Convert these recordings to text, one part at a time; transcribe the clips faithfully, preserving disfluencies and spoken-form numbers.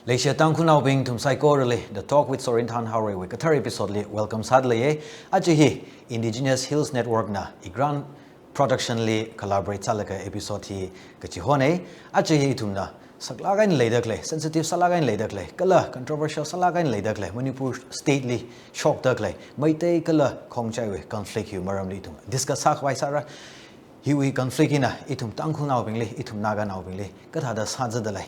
Leishiya Tangkhulnaobing, nathum saikorali The Talk with Sorinthan Haorei wui kathar episode li welcome sādalei. Aja hi Indigenous Hills Network na IGRANT Production li collaborate sālaga episode hi kachihonei. Aja hi ithumna saklāk eina leida khalei, sensitive sālāk eina leida khalei, kala controversial sālāk eina leida khalei, Manipur state li shokda khalei, Meitei kala Khongjaiwui conflict hiwui maramli ithum discuss sākhavai sāra. Hiwui conflict hina ithum Tangkhulnaobingli, ithum Naganaobingli kathāda sāzadalei,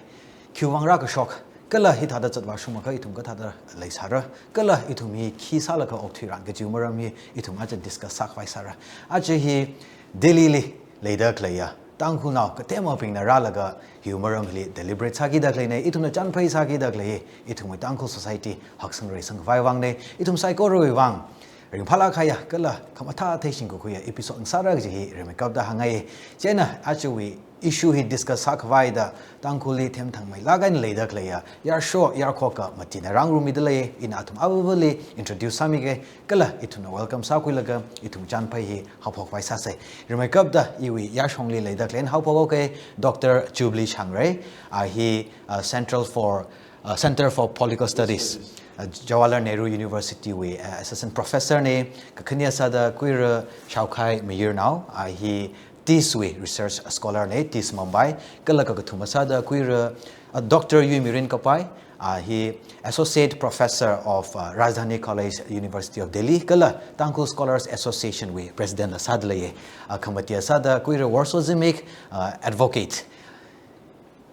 khiwuivang rākashok, kala hithāda zatvāshungakha ithum kathāda leisāra, kala ithum hi khi sālaga okthuira kajiwui maram hi ithum aja discuss sākhavai sāra. Aja hi Delhi li leida khaleiya Tangkhulnao katemabingna rālaga hiwui maramli deliberate sākida khaleinei, ithumna chānphai sākida khalei hi ithumwui Tangkhul society haksang reisang khavai vāngnei, ithum saikorawui vāng ringphālāk kahaiya kala khamathā theishingkakhuiya episode ngasāra kaji hi rimeikapta hāngngai. Chieina ajawui issue hi discuss sākhavaida Tangkhulli themthangmeilāk eina leida khaleiya Yarsho Yarkhoka Matina rāngarummidalei. Ina athum avāvali introduce sāmige, kala ithumna welcome sākhuilaga ithum chānphai hi haophok khavai sāsei. Rimeikapta iwui yāshongli leida khalei eina haophok haoke, Doctor Jubilee Shangrei, a hi, uh, Central for, uh, Center for Political Studies, uh, Jawaharlal Nehru University wui, uh, Assistant Professor nei, kakhaneya sāda Kuira Shaokhai Mayirnao, a hi TISS wui Research Scholar nei, TISS Mumbai, kala kakathuma sāda Kuira, uh, Doctor Yuimirin Kapai, a hi Associate Professor of, uh, Rajdhani College, University of Delhi, kala Tangkhul Scholars Association wui President la sādalei. A khamatiya sāda Kuira Worso Zimik, uh, Advocate.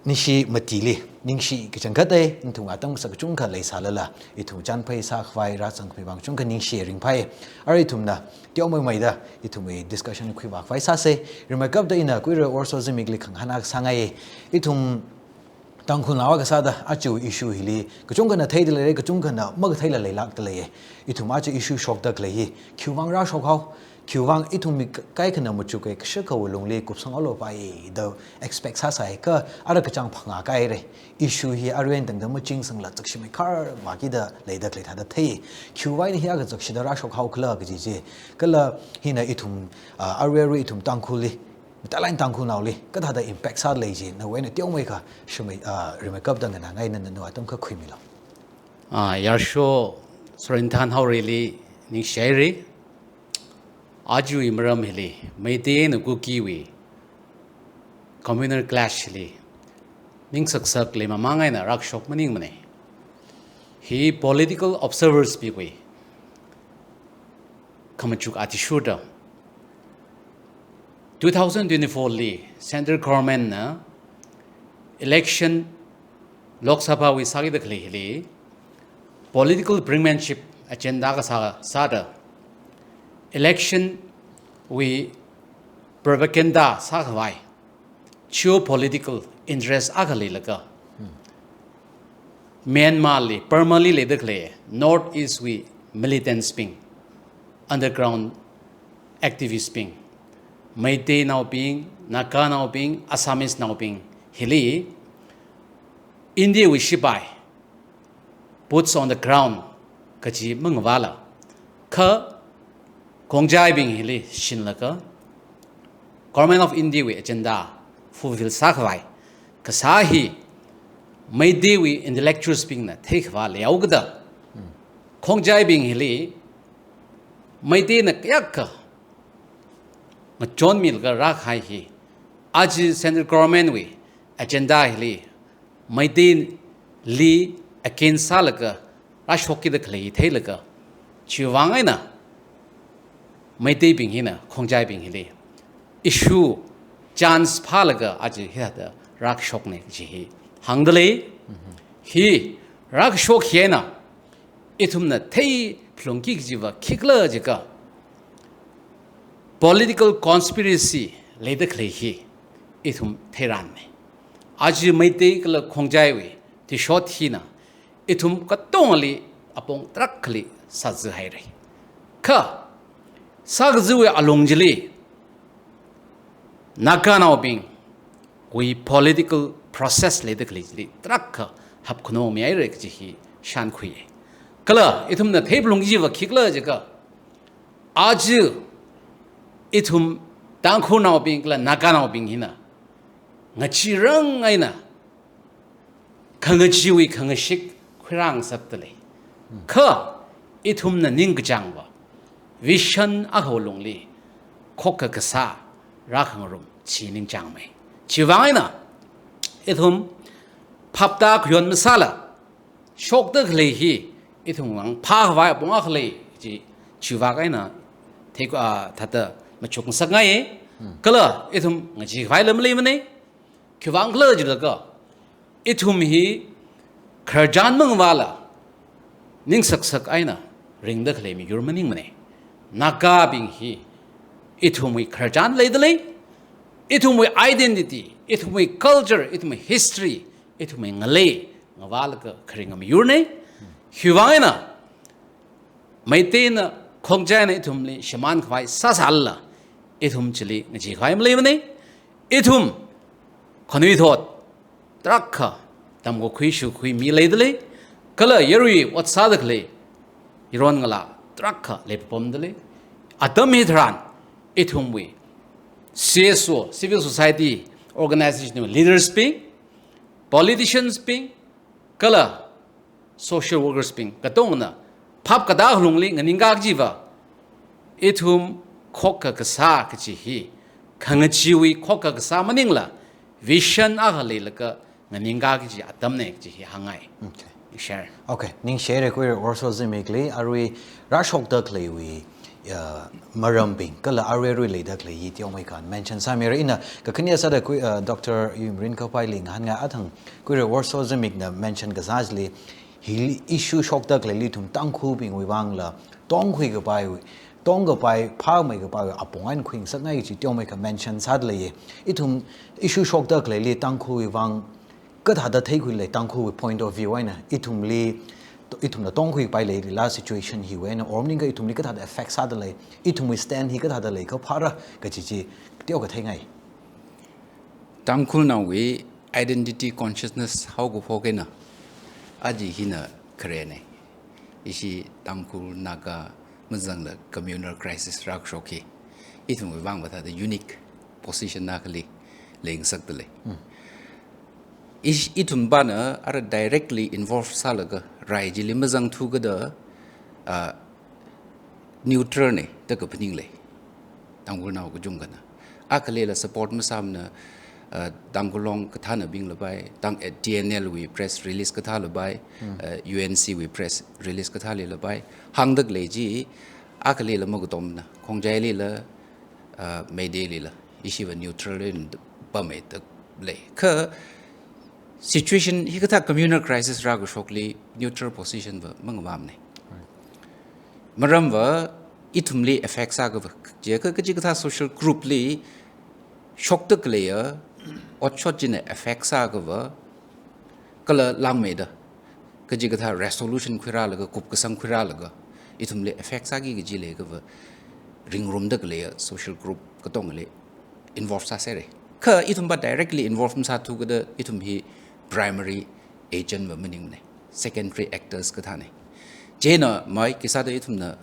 Ningshi Matili, ningshi kachangkhatei, nathum atam kasak kachungkha leisālala, ithum chānphai sākhavai rāzangkhami vāng kachungkha ningshi ringphai. Ara ithumna teomeimeida ithumwui discussion khuivākhavai sāsei. Rimeikapta ina Kuira Worso Zimikli khangahān akha sāngai. Ithum Tangkhulnao akha sāda aja issue hili kachungkhana theidalei, kachungkhana makatheila leilākdalei. Ithum aja issue shokda khalei hi khiwuivang rāshok hao, khiwuivang ithum mi k-, kaikhana machukkahai kashakawui lungli kupsang alo pai da expect sāsai kha ara kachāng phangā kahairei. Issue hi arui eina tangda machingsangla zakshimei kharmākida leida khalei thāda thei. Khiwuivang hi akha zakshida rāshok hao khala kaji chi. Kala hina ithum, ah, arui arui ithum Tangkhulli, matailāk eina Tangkhulnaoli kathāda impact sālei chi nawui eina teomeikha shimei, ah, rimeikapta nganāngai, nana nawui atam kha khuimilu. Ah, Yarsho Sorinthan Haoreili ningshihairei. Ajawui maram hili, Meitei eina Kukiwui communal clash hili ningsaksak leimamāng eina rākashok maningmanei. Hi political observers bingwui khamachuk athishurda, two thousand twenty-four li Central Government na election Lok Sabha wui sākida khalei hili political brinkmanship agenda kasā sāda election wui propaganda sākhavai geopolitical interest akha leilaga, Myanmar li, Burma li leida khalei North East wui militants bing, underground activist bing, Meiteinaobing, Naganaobing, Assamese naobing hili India wui shipai, boots on the ground kaji mangavāla, kha Khongjaibing hili shinlaga Government of India wui agenda fulfill sākhavai kasā hi Meitei wui intellectuals bingna theikhavā leihaokida, Khongjaibing hili Meiteina kayākha ngachonmilaga rākahai hi, aja Central Government wui agenda hili Meiteili against sālaga rāshokkida khalei theilaga, chiwuivang eina Meiteibing hina Khongjaibing hili issue chance phālaga aja hithāda rākashoknei kaji hi hāngdalei. Hi rākashok hi eina ithumna theiphalungki kajiva khikhala jiakha, political conspiracy leida khalei hi ithum theirannei. Aja Meitei kala Khongjaiwui thishot hina ithum katongali apong tarākhali sāzāhairei. Kha sākazāwui alung chili Naganaobingwui political process leida khalei chili tarākha hapkhanao mihairei kaji hi shānkhuiya. Kala ithumna theiphalungki kajiva khikhala jiakha, aja ithum Tangkhulnaobing kala Naganaobing hina ngachirang eina khangacheewui khangashik khuirāngasakdalei. Kha ithumna ningkachāngva vision akhawui lungli khokkha kasā rākhangarum chi ningchāngmei. Chiwuivang eina ithum phaptā khayon masāla, shokda khalei hi ithumwui vang phākhavai apong akha lei chi, chiwuivang eina thei, ah, thāda machuksakngai. Kala ithum ngacheekhavai lam leimanei. Khiwuivang khala jilaga, ithum hi khararchan mangavāla ningsaksak eina ringda khalei miyur maningmanei. Nagabing hi ithumwui khararchan leidalei, ithumwui identity, ithumwui culture, ithumwui history, ithumwui ngalei ngavālaga kharinga miyurnei. Khiwuivang eina Meiteina, Khongjaina ithumli shimānkhavai sāsālala, ithum chili ngacheekhavai maleimanei. Ithum khanuithot tarākha tamkakhui shukhui mi leidalei, kala yarui ot sāda khalei yaron ngalā tarākha leipapamdalei. Atam hitharan ithumwui C S O, civil society organization leaders bing, politicians bing, kala social workers bing katongna phap katā lungli nganingkā kajiva, ithum khokkha kasā kaji hi khangacheewui khokkha kasā maningla, vision akha leilaga nganingkā kaji atamnei kaji hi hāngngai. Okay. Share. Okay, ningshire Kuirei Worso zimikli, arui rāshokda khaleiwui, uh, marambing, kala arui arui leida khalei hi teomeikha mention sāmira. Ina kakhane sāda Kui, uh, Doctor Yuimrin kapaili ngahānngai. Athang Kuirei Worso zimikna mention kasā chili, hi issue shokda khaleili ithum Tangkhulbingwui vangla tongkhuikapaiwui, tongkapai, phāmeikapaiwui apong eina khuingasakngai kaji teomeikha mention sādalei. Ithum issue shokda khaleili Tangkhulwui vang kathāda theikhuilei, Tangkhulwui point of view eina, ithumli, ithumna tongkhuipai leilila situation hiwui eina, or maningakha ithumli kathāda effect sādalei, ithumwui stand hi kathāda leikaphāra kaji chi teokha theingai. Tangkhulnaowui identity consciousness haokaphok eina, aja hina kharena. Ishi Tangkhul Naga mazangla communal crisis rākashok hi ithumwui vangva thāda unique position akhali leingasakdalei. Hmm. Ish-, ithumpana ara directly involve sālaga rai chili mazangthu kada, ah, neutral nei da kaphaninglei. Tangkhulnao kachungkhana. Akhaleila support masāmana, uh, Tangkhul Long kathānabing lapai, Tang-, eh, T N L wui press release kathā lapai, hmm, uh, U N C wui press release kathāli lapai. Hāngda khalei chi, akhaleila makatomna, Khongjailila, uh, Meiteilila, ishiva neutral eina pamei dalei. Kha situation hikathā communal crisis rākashokli neutral position va mangavāmanei. Right. Maramva ithumli effect sākava, jiakha kachikathā social group li shokda khaleiya otshot china effect sākava, kala langmeida kachikathā resolution khuirālaga, kupkasang khuirālaga, ithumli effect sāki kaji leikava, ringrumda khaleiya social group katongali involve sāsera. Kha ithumva directly involve masāthu kada, ithum hi primary agent va maningmanei, secondary actors kathānei. Chieina mai khisāda ithumna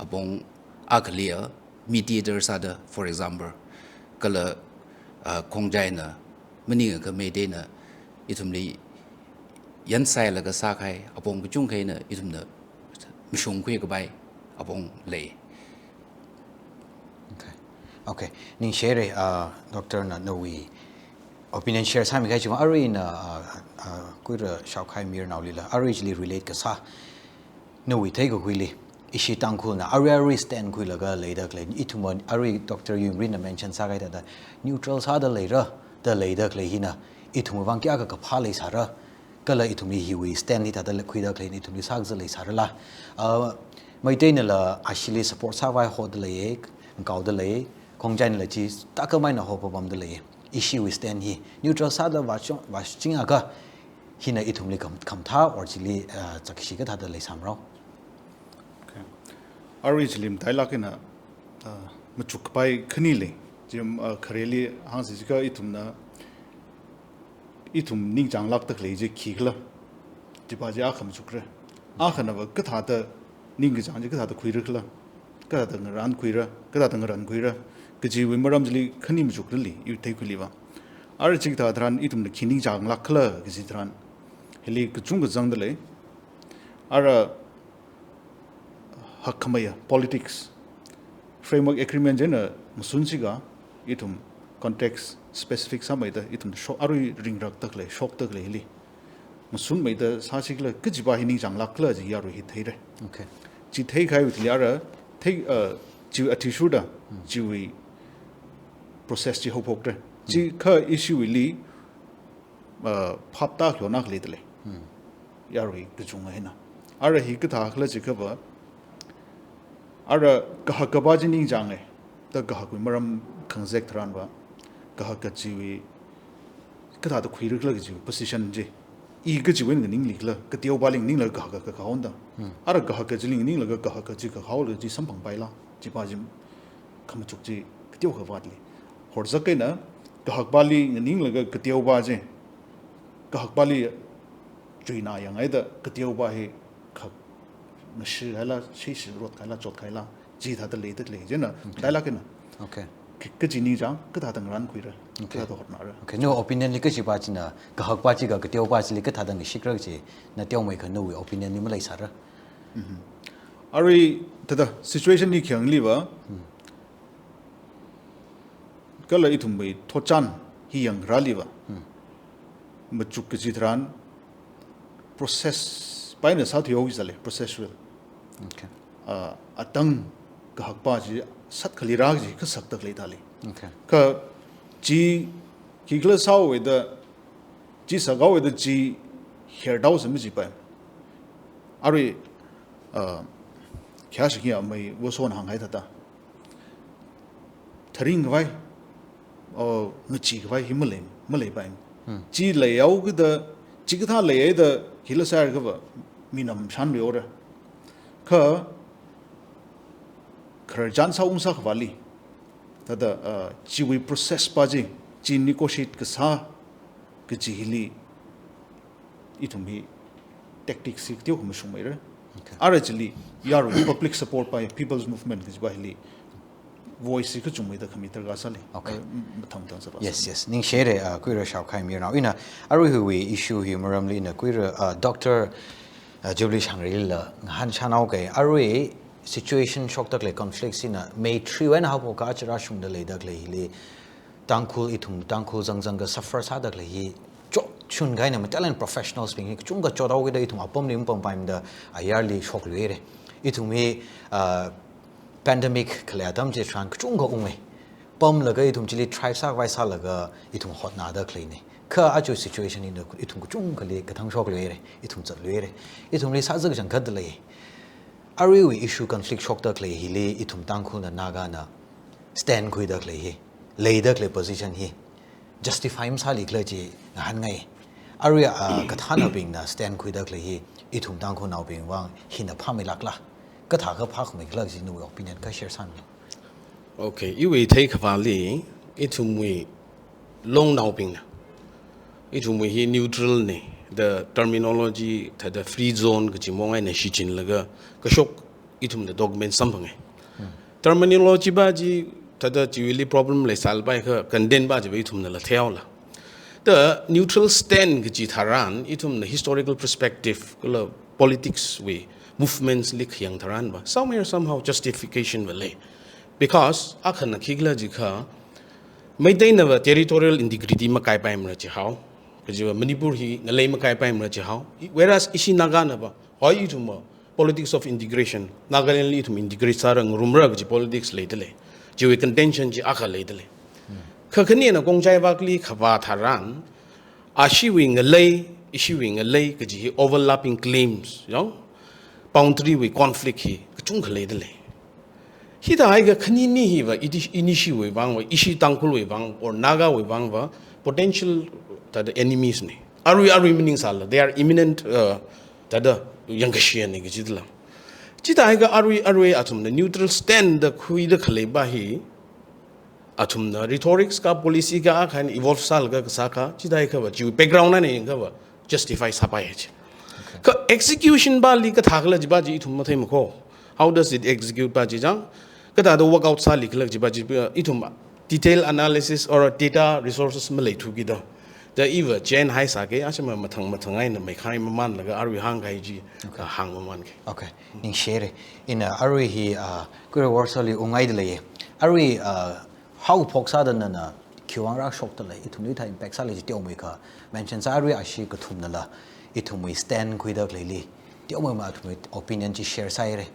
apong akhaliya mediator sāda, for example, kala, uh, Khongjaina maningakha Meiteina ithumli yansailaga sākahai apong kachungkha eina ithumna mashungkhuikapai apong lei. Okay. Okay. Ningshire, uh, Doctor na nawui opinion share sāmikahai chiwui vang, aruina, uh, uh, Kuirei Shaokhai Mirnaolila, arui chili relate kasā, nawui theikakhuili, ishi Tangkhulna arui arui stand khuilaga leida khalei, ithumva arui Doctor Yuimrinna mention sākahai thāda neutral sāda leira, da leida khalei hina, ithumwui vang kayākha kaphā leisāra, kala ithumli hiwui stand hithāda le-, khuida khalei ithumli sākazat leisārala. Uh, Meiteinala ashili support sāvai hoda leiya, ngaoda lei, Khongjainala chi takamaina hopapamda lei. Ishiwui stand hi neutral sāda vāchung, vāchingakha hina ithumli kham-, khamathā or chili, uh, zakshi kathāda leisāmarao. Okay. Arui chili matailāk eina, uh, machukpai khani lei. Chi, uh, khareli hāngsi jiakha ithumna, ithum ningchānglākda khalei chi khikhala, chipa chi akha machukra. Akhanava kathāda ningkachāng chi kathāda khuirakhala, kathāda ngarankhuira, kathāda ngarankhuira kajiwui maram chili khani machukdalei, iwui theikhuiliva. Ara chikathā tharan ithumna khi ningchānglākkhala kaji tharan, hili kachungkha zangda lei. Ara hakkhameiya politics framework agreement china mashun sika, ithum context specific sāmeida ithum shok, arui ringraktak lei, shoktak lei hili. Mashunmeida sāsi khala, kajiva hi ningchānglāk khala chi arui hi theira. Okay. Chi theikahaiwui thili ara, thei, uh, chi athishurda, chiwui process chi haophokra. Chikha issue li, uh, phap tākhaona leida lei. Arui kachungkha hina. Ara hi kathā khala jiakhava, ara kahak kapa chi ningchānga. Da kahakwui maram khangazek tharanva, kahak kachiwui kathāda khuira khala kajiwui position chi. I kachiwui nganingli khala, kateopali nganinglaga kahak kakhaona da. Ara kahak kachili nganinglaga kahak kachi kakhaolaga chi samphangpaila. Chiva chi khamachuk chi kateokha vātli. Horzak eina kahakpali nganinglaga kateopa chi, kahakpali chuina yanghaida kateopa hi khak ngashihaila, shishirotkhaila, chotkahaila, chithāda leida lei. China, okay, dialogue na. Okay. Ka-, kachi ningchāng, kathāda ngarankhuira, okay, kathāda hotnara. Okay, nawui opinion li kajiva china, kahakpa chiga kateopa chili kathāda ngashikra chi, na teomeikha nawui opinion li maleisāra. Mhm. Arui thāda situation hi khayāngliva, kala ithumwui thotchan hi yangkharāliva, machuk kaji tharan process paina sāthuihaoki sālei, processual. Okay. Ah, atang kahakpa chi sat khalira chi kasaktak leida lei. Okay. Kachi khikhala sāhaoda, chi sāhaoda chi herdao sā majipai. Arui, ah, kayāshing hi amei vāson hānghai thāda. Tharingkhavai, oh, ngacheekhavai hi malei, maleipai. Chi leihaokida, chikathā leihaida, hila sāhaiakhava, minam shanluihaora. Kha, khararchan sāungsā khavāli, thāda, ah, chiwui process pa chi, chi negotiate kasā, kaji hili, ithum hi tactics hi kateokha mashungmeira. Okay. Ara chili, yarui public support pa, People's Movement kajiva hili, voice hi kachungmeida khami darkar sālei. Okay. Ah, m-, mathang mathang sāpa. Yes, yes. Ningshire, ah, Kuira Shaokhai Mirnao. Ina, arui hiwui issue hi maramli ina Kuira, ah, Doctor, ah, Jubilee Shangrila ngahān shānao kai. Arui situation shoktak lei conflict sina May three wui eina haophoka aja rāshungda leidak lei hili. Tangkhul ithum, Tangkhul zangzang ka suffer sādak lei hi, chotchun kahaina, matalent professionals bing hi, kachungkha chothaokida ithum apamli mapampaimada, ayarli shokluira. Ithum hi, ah, pandemic khalei atam chitharan kachungkha unga. Pamlaga ithum chili thrive sākhavai sālaga ithum hotnada khaleina. Kha aja situation hina ithum kachungkhali kathang shokluira, ithum zatluira. Ithumli sāzak changkhat lei. Aruiwui issue conflict shoktak lei hili ithum Tangkhulna Nagana stand khuidak lei hi, leidak lei position hi justify masāli khala chi ngahānngai. Arui, ah, kathānabingna stand khuidak lei hi, ithum Tangkhulnaobing vang hina phāmeilākla, kathākha phākhamei khala chi nawui opinion kha share sāmilu. Okay, iwui theikhavāli, ithumwui longnaobingna, ithumwui hi neutral na, the terminology, thāda free zone kaji mong eina shichinlaga, kashok ithumna document samphanga. Terminology pa chi, thāda chiwuili problem leisālapai kha content pa chiva ithumnala theihaola. The neutral stand kaji tharan, ithumna historical perspective, kala politics wui movements li khayang tharan pa, somewhere, somehow justification va lei. Because, akhana khikhala jiakha, Meiteina va territorial integrity makaipaimara jihao, kajiva Manipur hi ngalei makaipaimara jihao. Whereas ishi Nagana va, hoi ithum va, politics of integration, Nagaland li ithum integrate sāra ngarumra kaji politics leida lei. Chiwui contention chi akha leida lei. Kha khanina Khongjaivak li khavā tharan, ashiwui ngalei, ishiwui ngalei kaji hi overlapping claims, yong, boundary wui conflict hi kachungkha leida lei. Hithāhaiakha khanini hiva, iti-, inishiwui vang va, ishi Tangkhulwui vang, or Nagawui vang va, potential thāda enemies na. Arui, arui maningsāla, they are imminent, uh, thāda yangkashiya na kajidala. Chithāhaiakha arui, arui athumna neutral stand da khuida khalei pa hi, athumna rhetorics ka policy ka akha evolve sālaga kasā kha, chithāhaiakha va, chiwui background na yangakha va, justify sāpai chi. Okay. Kha execution pali kathā khala jipa chi ithum matheimako. How does it execute pa chi chang? Kathāda work out sāli khala jipa chi, ithum detail analysis or data resources maleithukida. Da iva chen haisāke, ashi ma mathang mathang eina meikhai mamanlaga arui hāngkahai chi, Okay. ah, hāng mamanke. Okay, ningshire. Ina arui hi, ah, Kure Worsalli ungngaida leiye. Arui, ah, haophok sāda nana khiwui vang rāshokda lei, ithumli kathā impact sālei chi teomeikha mention sā, arui ashi kathumnala ithumwui stand khuida khaleili teomeima athumwui opinion chi share sāhaire.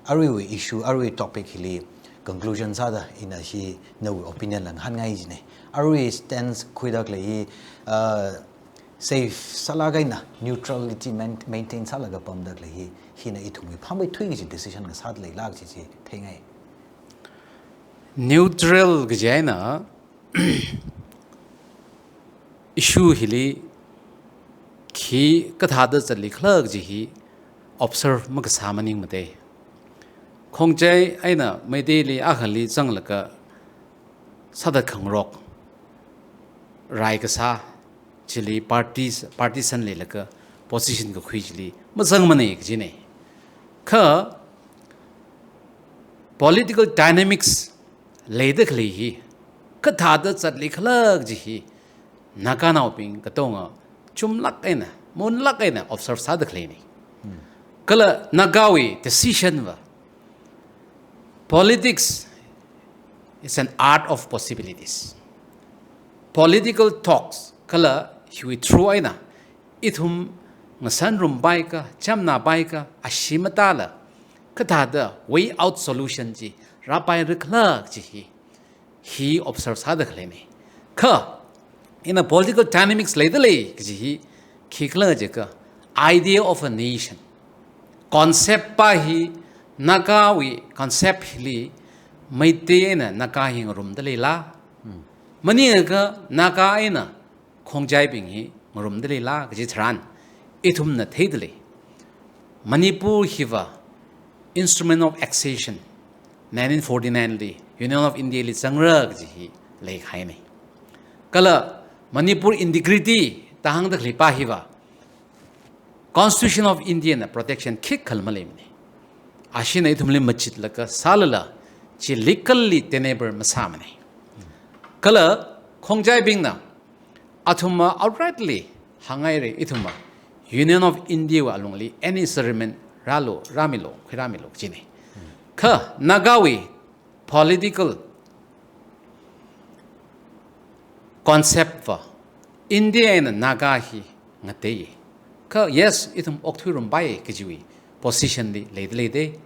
Aruiwui issue, arui topic hili conclusion sāda ina hi nawui opinion la ngahānngai jine. Arui stance khuida khalei hi, uh, safe sālaga ina neutrality main-, maintain sālaga pamda khalei hi, hina ithumwui phāmeithui kaji decision ngasāda leila kaji chi theingai. Neutral kaji eina issue hili khi kathāda zatlikhala kaji hi observe makasā maningmate. Khongjai eina Meiteili akhali zanglaga sāda khangarok, rai kasā, chili parties, partisan leilaga position kakhui chili mazangmane kajine. Kha political dynamics leida khalei hi kathāda zatlikhala kaji hi Naganaobing katonga chumlāk eina, munlāk eina observe sāda khaleine. Kala Nagawui decision va, politics is an art of possibilities. Political talks kala hiwui through eina ithum ngasanrumpai ka, chamnapai ka, ashi matāla kathāda way out solution chi rāpairikhala kaji hi, hi observe sāda khaleine. Kha ina political dynamics leida lei kaji hi khikhala jiakha, idea of a nation, concept pa hi, Nagawui concept hili Meitei eina Naga hi ngarumda leila? Maningakha Naga eina Khongjaibing hi ngarumda leila kaji tharan ithumna theida lei. Manipur hiva instrument of accession, nineteen forty-nine li Union of India li zangra kaji hi leikahaine. Kala Manipur integrity da hāngda khaleipa hiva Constitution of India na protection khikhala maleimane. Ashina ithumli machitlaga sālala chi legally tenable masāmane. Kala Khongjaibingna athumva outrightly hānghaire, ithumva Union of India wui alungli any settlement rālu, rāmilu, khuirāmilu kajine. Kha Nagawui political concept va India eina Naga hi ngateiye. Kha yes, ithum okthuirumpai kajiwui position li leida leide,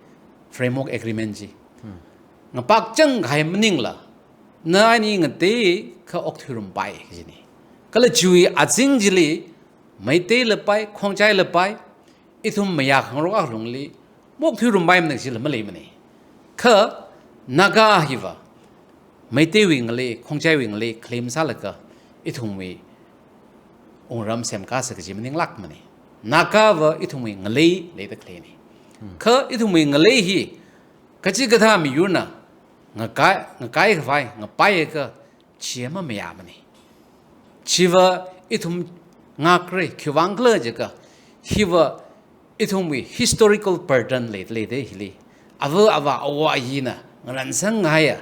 framework agreement chi. Ngapakchang kahai maningla, na ani ngatei kha okthuirumpai kajine. Kala chiwui azing chili Meitei lapai, Khongjai lapai, ithum mayā khangarok alungli maokthuirumpaimana kajila maleimane. Kha Naga hiva Meiteiwui ngalei, Khongjaiwui ngalei claim sālaga ithumwui wungram semkasa kaji maninglākmane. Nagava ithumwui ngalei leida khaleine. Kha ithumwui ngalei hi kachikathā miyurna ngakai, ngakai khavai, ngapaiakha chi mamayāmane. Chiva ithum ngākre, khiwuivang khala jiakha, hiva ithumwui historical burden leida leide hili. Ava avā, awo ayina ngarānsanghaiya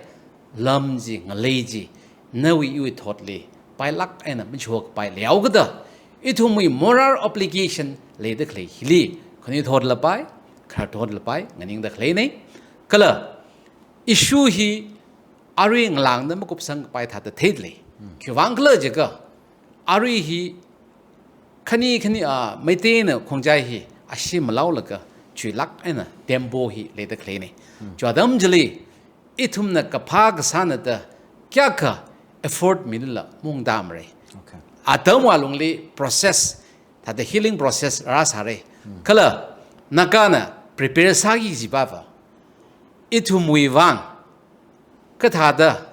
lam chi, ngalei chi, nawui iwui thotli pailāk eina machuakpai leihaokida, ithumwui moral obligation leida khalei hili, khanuithot lapai, khararthot lapai nganingda khaleine. Kala issue hi arui ngalāngda makupsangpai thāda theida lei. Khiwuivang khala jiakha, arui hi khani khani, ah, Meitei eina Khongjai hi ashi malaolaga chuilāk eina tempo hi leida khaleine. Chua atam chili ithumna kaphā kasāna da kayākha effort milila maungtāmare. Okay. Atamwui alungli process, thāda healing process rāsāre. Kala Nagana prepare sāki kajiva va ithumwui vang kathāda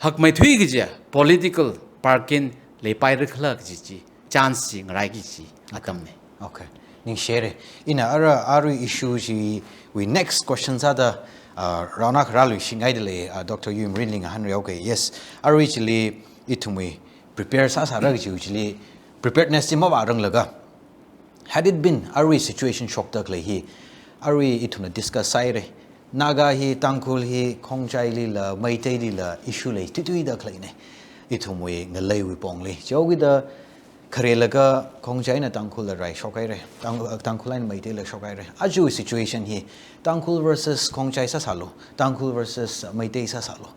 hakmeithui kajiya political bargain leipairikhala kaji chi, chance chi ngaraiki kaji atamne. Okay. Ningshire. Ina ara, arui issue chiwui next question sāda, ah, round akha rāluishingaida lei, ah, Doctor Yuimrinli ngahānrihao ke. Yes. Arui chili ithumwui prepare sāsāra kajiwui chili preparedness chi mavāranglaga, had it been, arui situation shokda khalei hi, arui ithumna discuss sāhaire. Naga hi, Tangkhul hi, Khongjailila, Meiteilila issue leithuithuida khaleine. Ithumwui ngaleiwui pongli. Chihaokida kharelaga Khongjaina Tangkhul la rai shokhaira. Tang-, Tangkhul eina Meiteila shokhaira. Aja situation hi Tangkhul versus Khongjai sāsālu, Tangkhul versus Meitei sāsālu,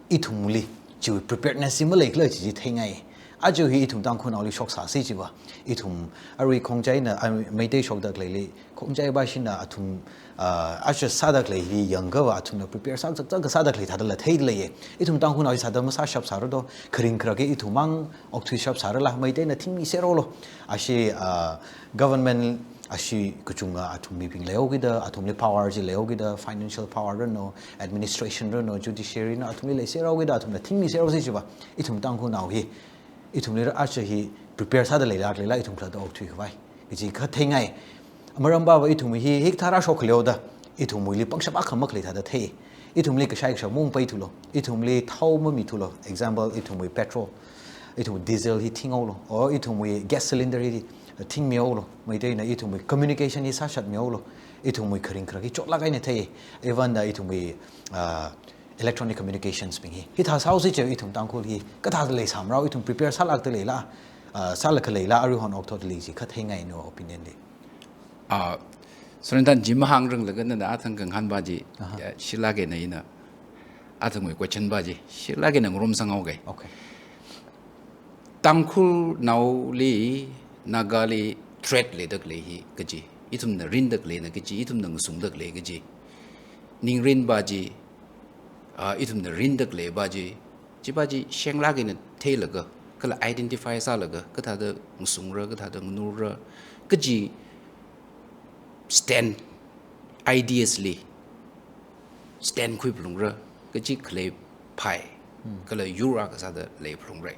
ithumli chiwui preparedness chi maleikhala chi chi theingai. Aja hi ithum Tangkhulnaoli shoksāsi chiva. Ithum arui Khongjaina, arui Meitei shokda khaleili, Khongjai bashina athum, ah, aja sāda khalei hi yangkava athumna prepare sā, sā, sā, sāda khalei thāda la theileiya. Ithum Tangkhulnao hi sāda masāshap sāra do, kharing kharaki ithum mang okthuishap sārala, Meiteina thingmi serolo. Ashi, ah, government ashi kachunga athum mibing leihaokida, athumli power chi leihaokida, financial power rano, administration rano, judiciary na athumli leiserhaokida, athumna thingmi serhaosi chiva. Ithum Tangkhulnao hi, ithumli ra aja hi prepare sāda leilak leila ithum khalatta okthui khavai kaji kha theingai. Maram pava ithum hi hikathā rāshok khaleoda, ithumwuili pangshap akha makhalei thāda thei. Ithumli kashai kashao mung paithulo. Ithumli thao mamithulo. Example, ithumwui petrol, ithumwui diesel hi thinghaolo. Or ithumwui gas cylinder hi thingmihaolo. Meiteina ithumwui communication hi sāshatmihaolo. Ithumwui kharing kharaki chotlak eina thei. Even the ithumwui, ah, electronic communications bing hi. Hithā sāhaosi chiva ithum Tangkhul hi kathāda leisāmarao, ithum prepare sālakda leila, ah, sālakha leila, aruihon okathuili chi kha theingai nawui opinion li. Ah, Sorintan, chi mahāngranglaga nana athang khanganba chi, Aha. ya, shilak eina ina athangwui question pa chi shilak eina ngarumsanghaoga. Okay. Tangkhulnaoli, Nagali threat leida khalei hi kaji, ithumna rinda khaleina kaji, ithumna ngasungda khalei kaji, ningrin pa chi, ah, ithumna rinda khalei pa chi, chi pa chi shenglak eina theilaga, kala identify sālaga, kathāda ngasungra, kathāda nganurra, kaji stand, ideas li stand khuiphalungra, kaji khalei phai, Hmm. kala yur akha sāda leiphalungra.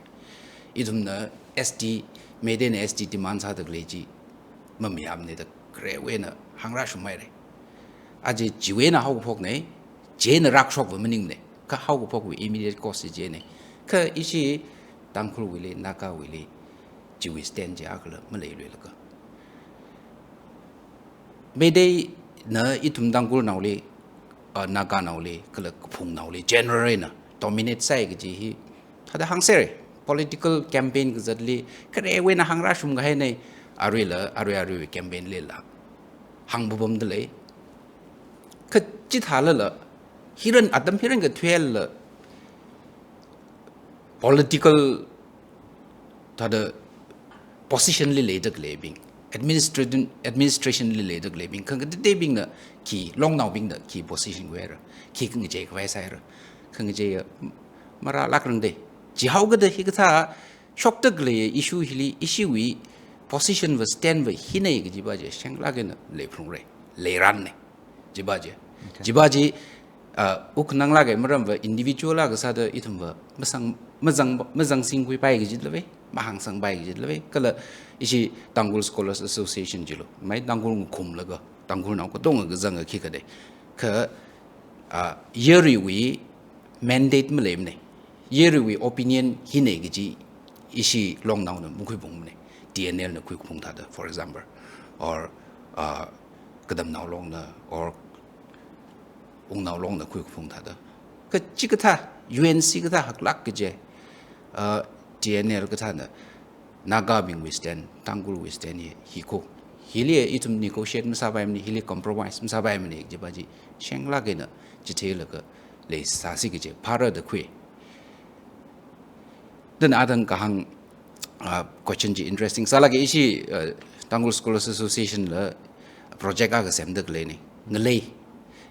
Ithumna S T, Meiteina S T demand sāda khalei chi mamayāmana da kharewui eina hāngrāshunghaira. Aja chiwui eina haokaphokna, chieina rākashokva maningmana. Kha haokaphokwui immediate cause chi china. Kha ishi Tangkhulwuili, Nagawuili, chiwui stand chi akhala maleiluilaga, Meiteina ithum Tangkhulnaoli, ah, Naganaoli, kala kaphungnaoli general eina dominate sāi kaji hi thāda hāngsera. Political campaign kazatli kharewui eina hāngrāshung kahaina, aruila, arui arui campaign lila hāngpapamda lei. Kha chithālala, hiran atam hiran kathuilala, political thāda position li leida khaleibing, administration, administration li leida khaleibing, khangateiteibingna khi, longnaobingna khi position khuira, khi khangachei khavai sāira, khangachei ya marālak rangda. Chihaokida hikathā shokda khalei issue hili, ishiwui position va, stand va hina kaji pa chi shenglak eina leiphalungra, leiranna. Chi pa chi. Okay. Chi pa chi, ah, wuk nganālaga maram va individual akha sāda ithum va masang, mazang, mazangsingkhuipai kaji lava, mahāngsangpai kaji lava. Kala ishi Tangkhul Scholars Association chilo, mai Tangkhul ngakhumlaga, Tangkhulnao katonga kazanga khikha da. Kha, ah, yaruiwui mandate maleimana. Yaruiwui opinion hina kaji ishi longnaona makhuiphungmana. T N L na khuiphung thāda, for example. Or, ah, Katamnao Longna, or Wungnao Longna khuiphung thāda. Kha chikathā, U N C kathā haklak kaje, ah, T N L kathāna, Nagabingwui stand, Tangkhulwui stand hi, hi ko. Hili ithum negotiate masāpaimana, hili compromise masāpaimana, chi pa chi shenglak eina chitheilaga leisāsi kaje, phāra da khui. Then athang kahāng, ah, question chi interesting sālaga, ishi, ah, Tangkhul Scholars Association la project akha semda khaleina. Ngalei.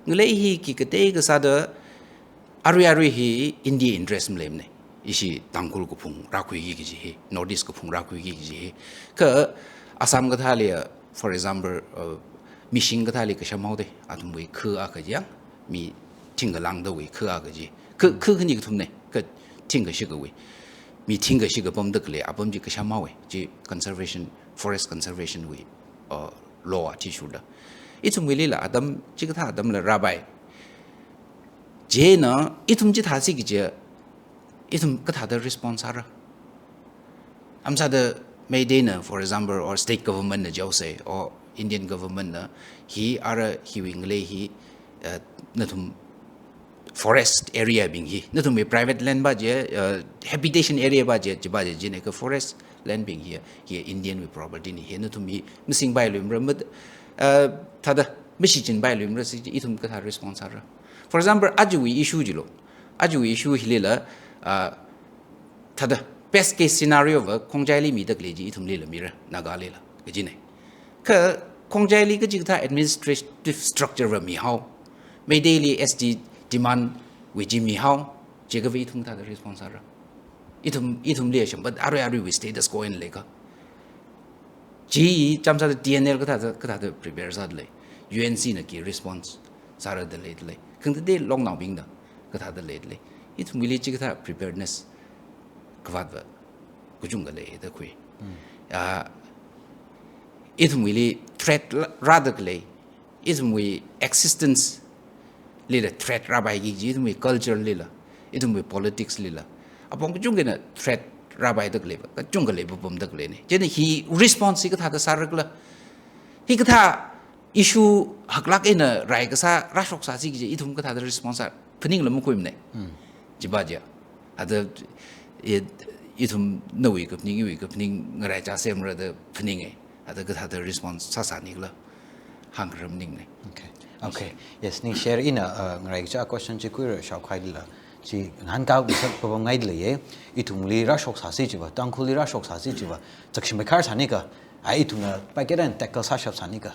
Ngalei hi khikatei kasāda arui arui hi India interest maleimana. Ishi Tangkhul kaphung rākhuiki kaji hi, North East kaphung rākhuiki kaji hi. Kha Assam kathāli, ah, for example, uh, Mishing kathāli kashamhaoda, athumwui kha akha yang, mi thingkha langdawui kha akha chi. Kha, kha khani kathumna, kha thingkha shikawui. Mi thingkha shika pamda khalei apam chi kashamhaowa, chi conservation, forest conservation wui, uh, law athishurda. Ithumwuilila atam, chikathā atamla rāpai. Chieina, ithum chithāsi kaje, ithum kathāda response sāra. Amsāda Meiteina, for example, or state government na jihaosa, or Indian government na, hi ara hiwui ngalei hi, eh, nathum forest area bing hi, nathumwui private land ba je, uh, habitation area ba je, chiba je, jine ka forest land bing hi, hi Indian wui property ni hi, nathum hi masingpailuimara, mat, uh, thāda mashichinpailuimara si ithum kathā response sāra. For example, ajawui issue jilo, ajawui issue hilila, uh, thāda best case scenario va Khongjaili mida khalei chi ithumlila mira, Nagalila, kajine. Kha Khongjaili kachikathā administrative structure va mihao, Meiteili S T demand wui chi mihao, chiakha va ithum kathāda response sāra. Ithum, ithumli shamba arui aruiwui status quo eina leikha. Chi chāmsāda T N L kathāda, kathāda prepare sādalei, U N C na khi response sāradalei dalei, khangatei longnaobingna kathāda leidalei. Ithumwuili chikathā preparedness kavāt va kachungkha leida khui. Ah, ithumwuili threat la-, rāda khalei, ithumwui existence lila threat rāpaiki kaji, ithumwui culture lila, ithumwui politics lila, apong kachungkhana threat rāpaida khalei va kachungkha leipapamda khaleine. Chieina hi response hi kathāda sārakhala, hikathā issue haklāk eina rai kasā rāshoksāsi kaji ithum kathāda response sā, phaningla makhuimane. Chiba je. Ada, i-, ithum nawui kaphaning, iwui kaphaning ngaraichā semra da phaninge. Ada kathāda response sāsānikhala hāngkharam ningne. Okay. Okay. Yes, ningshire. Ina, uh, ngaraichā question chi kuira shaokhailala, chi ngahānkā masāpapamngaidalei ye. Ithumli rāshoksāsi chiva, Tangkhulli rāshoksāsi chiva, chakshim maikhar sānika, ai ithumna packet and tackle sāshap sānika.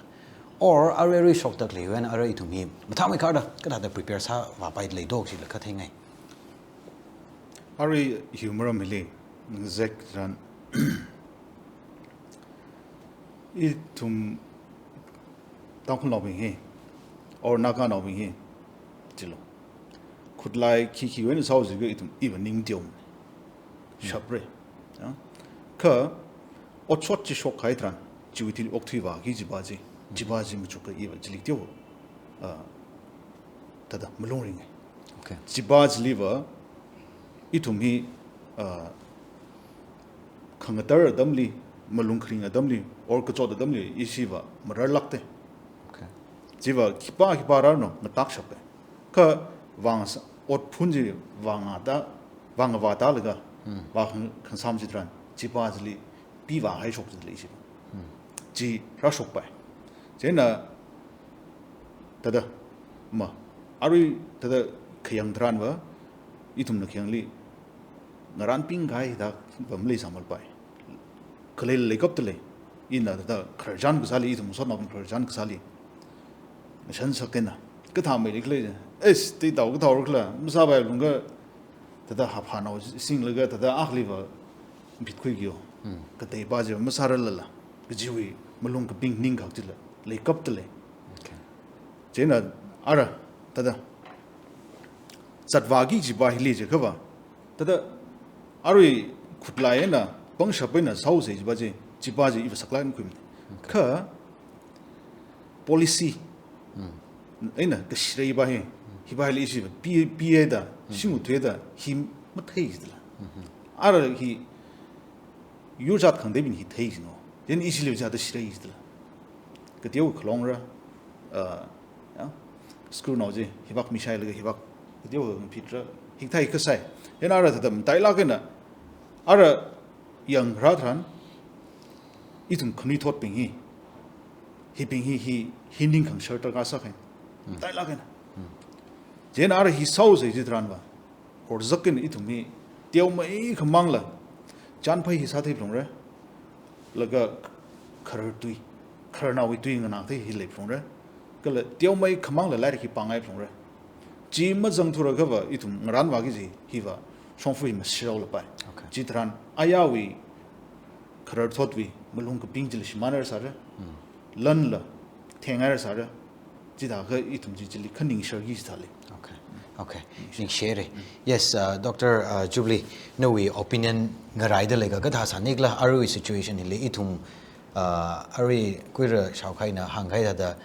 Or arui arui shokda khaleiwui eina arui ithum hi mathāmeikharda kathāda prepare sāvāpaidalei do chila katheingai. Arui hiwui maram hili ngazek tharan ithum Tangkhulnaobing hi, or Naganaobing hi, chilo, khutlai khikhiwui eina sāhaosi kaji ithum iva ning teom shapra. Ya. Kha otshot chi shokkahai tharan, chiwui thili okthuivāki kajipa chi, chipa chi machukkha iva chili teo, ah, thāda malung ringe. Okay. Chipa chiliva ithum hi, ah, khangatar atamli, malung kharing atamli, or kachot atamli, ishiva mararlākte. Okay. Chiva khipā khipā rarno ngatakshapa. Kha vang s-, otphun chi vang ata, vang vātālaga, Hmm. vākhang-, khangsam chitharan, chipa chili pivāhaishok chili ishiva. Hmm. Chi rāshokpai. Chieina thāda, ma, arui thāda khayang tharanva, ithumna khayangli ngaranpingkahai da va maleisāmalpai. Khalei leikaptalei, ina thāda khararchan kasāli, ithum sotnaobing khararchan kasāli ngashan sākena. Kathā mei leikhalei, es, teitao kathāhaokhala, masāpai lungka, thāda haphānao singlaga, thāda akhaliva mphit khuiki yo. Hmm. Kateipa chiva masārarlala, kajiwui malung kaping ningkhak chila leikaptalei. Okay. Chieina ara, thāda zatvāki kajipa hili chiakhava, thāda arui khutlai eina pangshap eina sāhaosi chipa chi, chipa chi iva saklāk eina khuimane. Okay. Kha policy Hmm. eina kashireipa hi, hipa hili ishiva pi-, pihaida, Hmm. shinguthuida, hi mathei jidala. Hmm. Ara hi yurchat khangateibing hi thei jino. Then ishiliva chithāda shirei jidala. Kateo khalongra, ah, ya, screw nao chi, hipak mishailaga hipak, kateo mphitra, hikathā hikasai. Then ara thāda matailāk eina, ara yangra tharan, ithum khanuithotbing hi, hibing hi, hi, hi ningkhang shar tarka sākhain. Hmm. Matailāk eina. Hmm. Chieina ara hi sāhaosi chitharanva, horzak eina ithum hi teomeikhamangla, chanphai hi sāthei phalungra, laga kharartui, khararnaowui tui nganāthei hi lei phalungra, kala teomeikhamangla lairik hi pāngai phalungra. Chi mazangthura akhava ithum ngaranvāki kaji hiva shongfa hi mashiraolapai. Okay. Chitharan ayāwui khararthotwui malung kaping chila shimānhaira sāra. Hmm. Lanla thenghaira sāra. Chithākha ithum chi chili khaningsharki chithālei. Okay. Okay. Ningshire. Yes, uh, Doctor, uh, Jubilee, nawui opinion ngaraida leikha kathā sānikhala arui situation hili ithum, uh, arui kuira shaokhaina hāngkahai thāda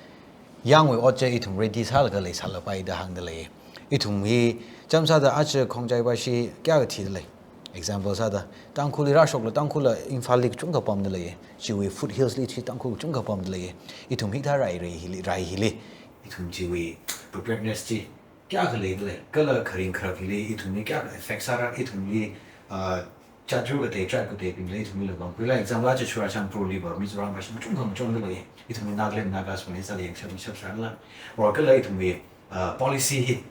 yangwui ot chi ithum ready sālaga leisālapai da hāngdalei. Ithum hi chāmsāda aja Khongjaiva shi kayākha thidalei. Example sāda, Tangkhulli rāshokla Tangkhulla Imphalli kachungkha pamdalei. Chiwui foothillsli chi Tangkhul kachungkha pamdalei. Ithum hithā rai, rai hili, rai hili, ithum chiwui preparedness chi kayākha leidalei, kala kharing kharak hili ithumli kayākha effect sāra, ithumli, uh, jat katei, tribe kateibingli ithumli la vang. Khuila example, aja Churachandpurli va Mizoram va shim chungkha machungdalei, ithumli Nagaland, Naga sāli sāli yangshap shap sāla. Or kala ithumli, uh, policy hi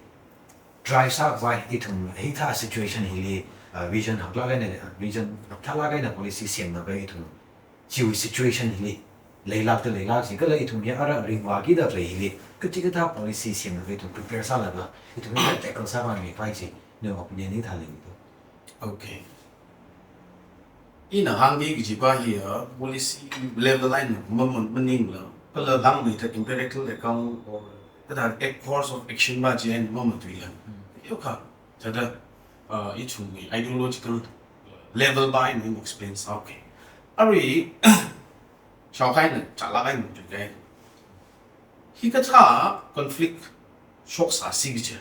drive sākhavai, ithum hikathā situation hili, uh, vision haklāk eina, vision haklāk eina policy semlaga ithum chiwui situation hili leilākda leilāk chi, kala ithum hi ara ringvākida khalei hili kachikathā policy semlaga ithum prepare sālaga ithum hi tackle sākhavai chi, nawui opinion hithāli do. Okay. Ina hāngki kajipa hi, uh, policy level eina maman maningla, kala langmeida empirical account or kathā a course of action pa chieina mamatuila. Yoka, thāda, uh, ithumwui ideological level pa eina explain sāuke. Arui, shaokha eina, chālāk eina matuikai. Hikathā conflict shoksāsi kaji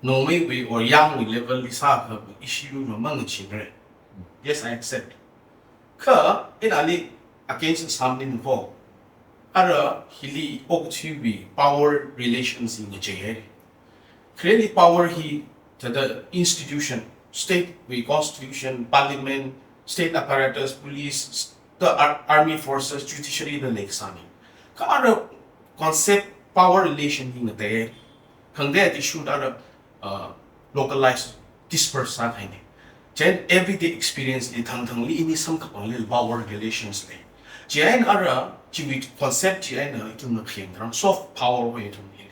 nongmeiwui or yangwui level li sākha issue mamang chinre. Yes, I accept. Kha, ina ali against something ko. Ara hili okathuiwui power relations hi ngachei hai. Khareli power hi thāda institution, state wui constitution, parliament, state apparatus, police, the ar-, army forces, judiciary da leisāni. Kha ara concept power relation hi ngatei, khangatei issue da ara, uh, localize, disperse sākahaini. Chieina everyday experience li thangthangli ini samkaphangli power relations lei. Chieina ara, chiwui concept chieina ithumna khayang tharan soft power wui ithum hili.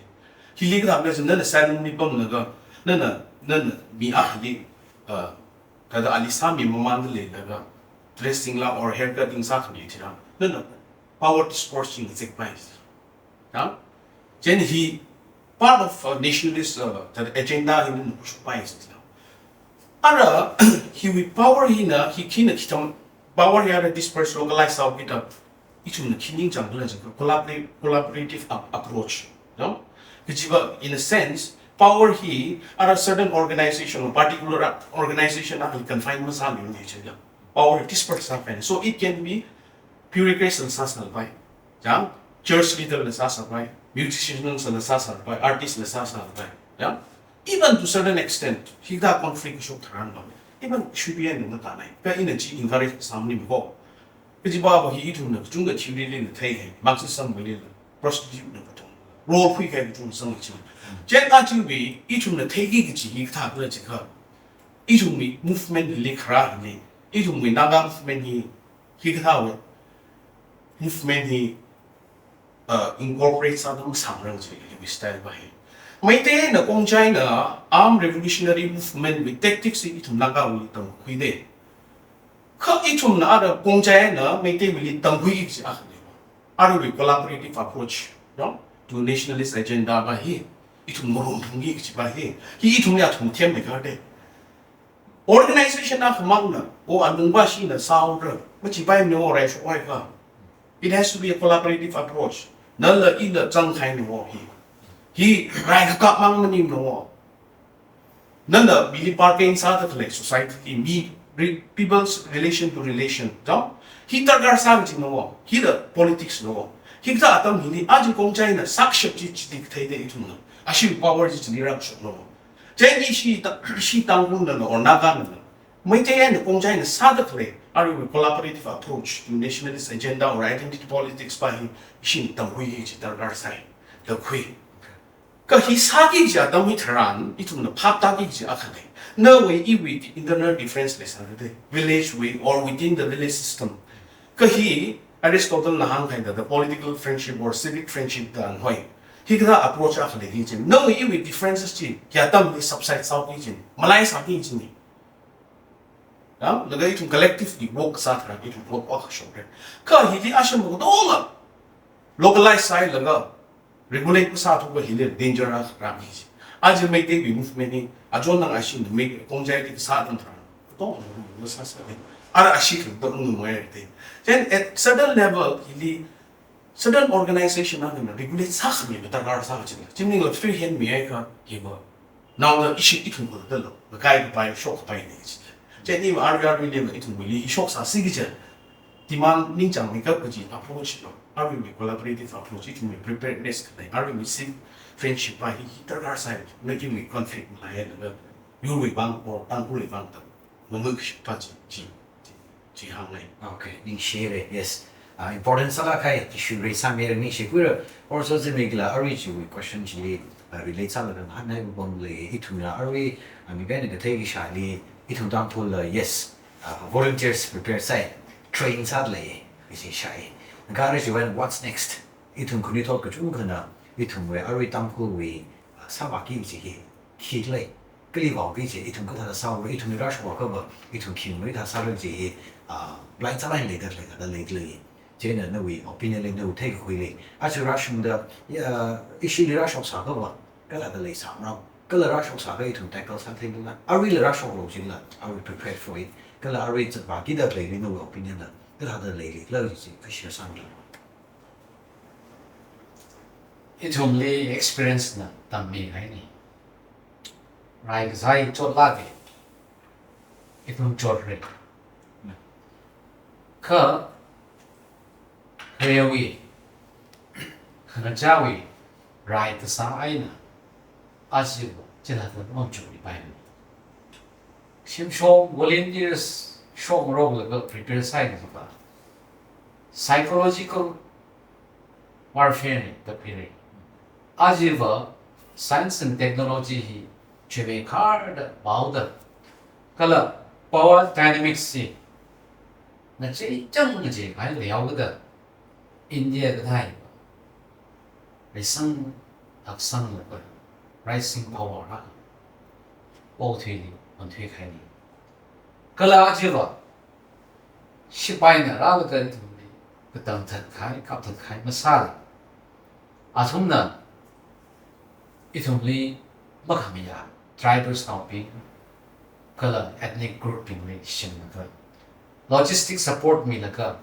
Hili kathāda sāna, nana salon li pamlaga, nana, nana mi akhali, uh, thāda ali sāmi mamanda leilaga, dressing la or haircutting sākhami chira, nana power discourse chi ngazekpai. Ya? Chieina hi part of, uh, nationalist, uh, that agenda hi nana push pai sila. Ara, hiwui power hina, hi khina khithang power hi ara disperse, localize sāhaokida, ithumna khi ningchāngkhala jiakha collabora-, collaborative ap-, approach, no? Kajiva, in a sense, power hi ara certain organization or particular a-, organization akhali confine masāmana jiakha power disperse sāpai. So it can be bureaucrats la sāsāpai, ya, church leader la sāsāpai, musicians la sāsāpai, artist la sāsāpai, ya. Even to certain extent, hikathā conflict shok tharan lo, even should be an nana tanai. Kha ina chi encourage sāmani ko. Kajiva hi ithumna kachungkha theory lina theihai, Marxism wuili la, prostitute na katonga role khuikahai kachungkha sāngaiching. Chieina chiwui ithumna theiki kaji hi kathākhala jiakha, ithumwui movement hili khara hili, ithumwui Naga movement hi, hikathāwui movement hi, uh, incorporate sāda masangrang chi hiwui style pa hi. Meiteina Khongjai na armed revolutionary movement wui tactics hi ithum Nagawuili tamkhuide. Kha ithumna ara Khongjai na Meiteiwuili tamkhui kaji akhane. Aruiwui collaborative approach, no, to nationalist agenda pa hi, ithum ngarumphungki kaji pa hi, hi ithumli athum themmei kharde. Organization akhamangna, o alungva shina sāhaora, machipaimana o rai shokhaowa. It has to be a collaborative approach. Nala ila zangkhaina o hi. Hi rai kakap mang maningmana o. Nana mili bargain sāda khalei society li mi re-, people's relation to relation, no? Hi darkar sā kajina o, hila politics na o. Hikathā atam hili, aja Khongjaina sākashap chi chili katheida ithumna, ashiwui power chi chili rākashapna o. Chieina ishi ta-, ishi Tangkhulnala or Naganala, Meitei eina Khongjaina sāda khalei, aruiwui collaborative approach to nationalist agenda or identity politics pa hi, ishina tamkhuiki kaji darkar sai, da khui. Kha hi sāki kaji atam hitharan, ithumna phap tāki kaji akha lei. Nawui iwui internal difference leisāra de, village wui or within the village system. Kha hi Aristotle na hāngkahai thāda political friendship or civic friendship da hoi. Hikathā approach akha lei kajina. Nawui iwui differences chi, kaji atam hi subside sāhaoki kajina, malaisāki kajina. Ya, laga ithum collectively work sā tharan ithum work akha shokra. Kha hili asham katonga localize sāhailaga, regulate masāthuakha hili danger akha rāmi ji. Aja Meiteiwui movement hi, achon nang ashina Mei-, Khongjai li kasā atam tharan, katonga sāsā de. Ara ashi kha katonga ngai de. Then at certain level, hili certain organization akhana regulate sākhami darkar sā kajina. Chi maningla free hand mihaiakha, hiva naoda ishi ithum khuidalo, kakai kapai, shok kapai ni ji. Chieina iva arui arui lema ithumwuili hi shoksāsi kaji demand ningchāngmeikap kaji approach lo. Aruiwui collaborative approach, ithumwui preparedness khalei, aruiwui civ-, friendship pa hi darkar sai, na kimi conflict ma hai na, yurwui vang or Tangkhulwui vang ta, mamuk shi pa chi, chi, chi, chi hānglei. Okay, ningshire, yes. Ah, important sālāk kahai issue raise sāmira ningshikhuira, also zimiklaga arui chiwui question chili, ah, relate sālaga hāngngai bamlei, ithumna arui, ah, mi kaina kathei kashāli, ithum Tangkhulla, yes, ah, volunteers prepare sai, train sālei, ishi shai. Kha arui chiwui eina what's next? Ithum khanuithot kachungkhana, ithumwui arui Tangkhulwui, ah, sāvāki kaji hi, khi lei, kali vāki kaji, ithum kathāda sāra, ithumli rāshok akhava, ithum khi mathāda sāra kaji hi, ah, blind sālāk eina leida, leida, leida lei. Chieina nawui opinion li, nawui theikakhuili. Aja rāshungda, ya, ishili rāshok sāakhava, kathāda leisāmara. Kala rāshok sāakha ithum tackle sātheila. Aruila rāshoklu jila, are we prepared for it? Kala arui zatvākida leili nawui opinion la, kathāda leili, kala chi, kashi sāmara. Ithumli experience na tammihaini. Rai kazā hi chotlāka. Ithum chotra. Kha, kharewui, khangachāwui, rai kasā eina, aja, chithāda machukmipaimana. Shimshong volunteers shokngarokla prepare sāi kajiva, psychological warfare na tapira. Ajava science and technology hi chuimeikharda paoda, kala power dynamics hi ngacheichāng ngacheikahai leihaokida, India kathā hi rising, aksang laga rising power ha, pothuili onthuikahaina. Kala ajava, sipaina rālaga ithumli katang thatkahai, kapthatkahai masāla. Athumna ithumli makhamayā tribals naobing, kala ethnic group bingli shimlaga, logistic support milaga,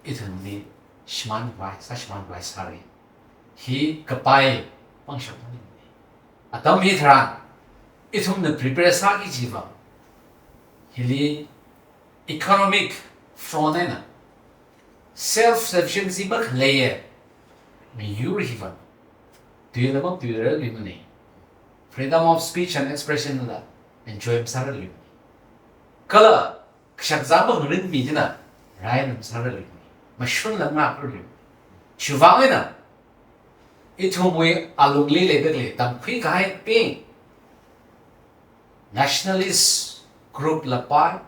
ithumli shimānvai, sāshimānvai sāra. Hi kapai pangshap maning. Atam hitharan, ithumna prepare sāki kajiva, hili economic front eina self sufficiency makhaleiya miyur hiva, tuila matuirarluimana. Freedom of speech and expression la enjoy masārarluimana. Kala kashak zāma ngarinmi china, rai na masārarluimana. Mashunla ngakrarluimana. Chiwui vang eina, ithumwui alungli leida khalei tamkhuikahaibing, nationalist group la pai,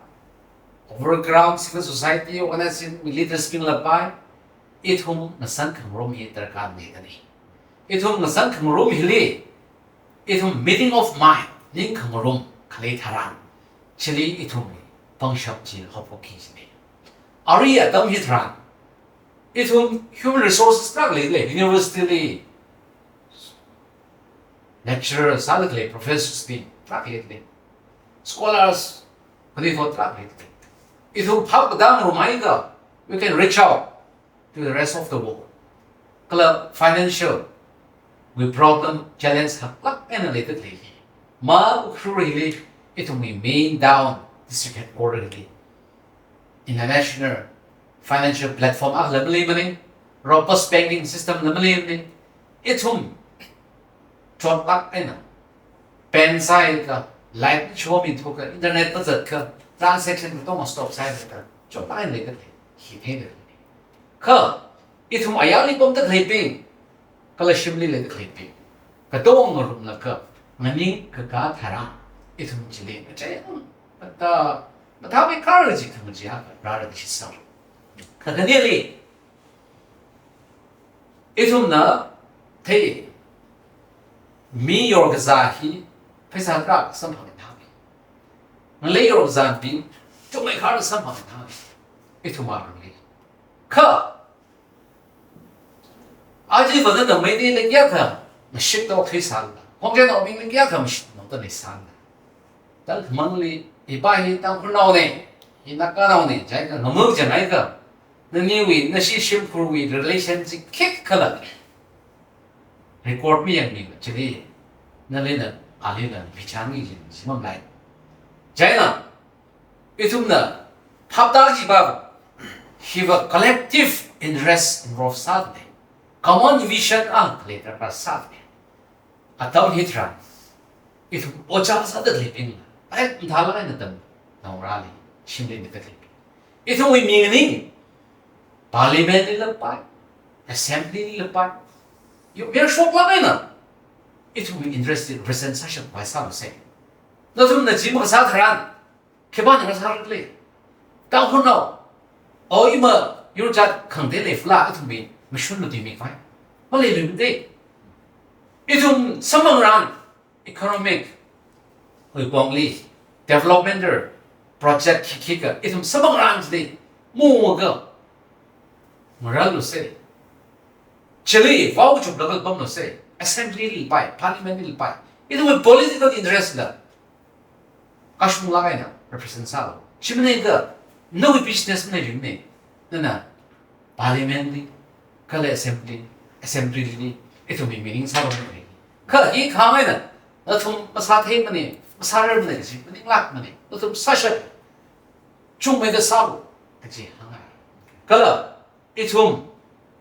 overground civil society organization leaders bing la pai, ithum ngasān khangarum hi darkar leidalei. Ithum ngasān khangarum hili, ithum meeting of mind, ning khangarum khalei tharan, chili ithum pangshap chi haophokki kajina. Arui atam hitharan, ithum human resources tarākha leilei, university li lecturer sālaga lei, professors bing tarākha leilei, scholars, khanuithot tarākha leilei. Ithum phap katā ngarumhaiakha, we can reach out to the rest of the world. Kala financial wui problem, challenge haklāk eina leida khalei hi, ma Ukhrul hili, ithumwui main town, district headquarter hili, international financial platform akhala maleimana, robust banking system la maleimana. Ithum chotlāk eina, pen sāakha, light shomithukha, internet mazatkha, transaction katonga stop sāakha, chotlāk eina leida khalei hi theida khalei. Kha, ithum ayarli pamda khaleibing, kala shimli leida khaleibing, katonga ngarumlaga, nganingkakā tharan, ithum chili ngachei, mata, mathāmeikharda chi khangachei akha rāra kashi sā. Kakhaneli, ithumna thei, mi yorkazā hi pheisā tarākha samphang eina hānga. Ngalei yorkazābing chungmeikharda samphang eina hānga. Ithum arangli. Kha, aja vāda nana Meitei leikayākha mashitda okthuisāla, Khongjainaobing leikayākha mashitda okthuisāla. Tangkhul mangli, ipa hi Tangkhulnaona, i Naganaona, jiakha ngamuk jangaiakha, naniwui, nashi shimkhurwui relation chi khikhala record mayangmila, chili nalila, alila bichang yi jin, simamlai. Chieina, ithumna phaptā kajiva, hiva collective interest involve sāda lei. Common vision akha khalei darkar sāda lei. atam hitharan, ithum ojā sāda khaleibing, ai, mathālāk eina tamnaorali, shimli mida khaleibing, ithumwui mi nganing, Parliament li lapai, Assembly li lapai, yur shoklāk eina ithumwui interest li represent sāshappai sālu se. Nathumna chi makasā tharan, khipāna ngasāra khala? Tangkhulnao, o ima yur jat khangatei leifala, ithumwui mashun luti mi khavai maleiluimade. Ithum samphangran, economic wui pongli, developmental project khikha ithum samphangran chili mungakha ngarālu se. Chili vao kachuplaga pamlu se. Assembly li pai, Parliament li pai, ithumwui political interest la kashunglāk eina represent sālu. Chi maningakha nawui business maningmana, nana Parliament li, kala Assembly, Assembly li ithumwui meeting sālu maningmana. Kha hi kahāng eina, nathum masātheimana, masārarmana kaji maninglākmana. Nathum sāshap, chungmeida sālu kaji hāngngai. Kala ithum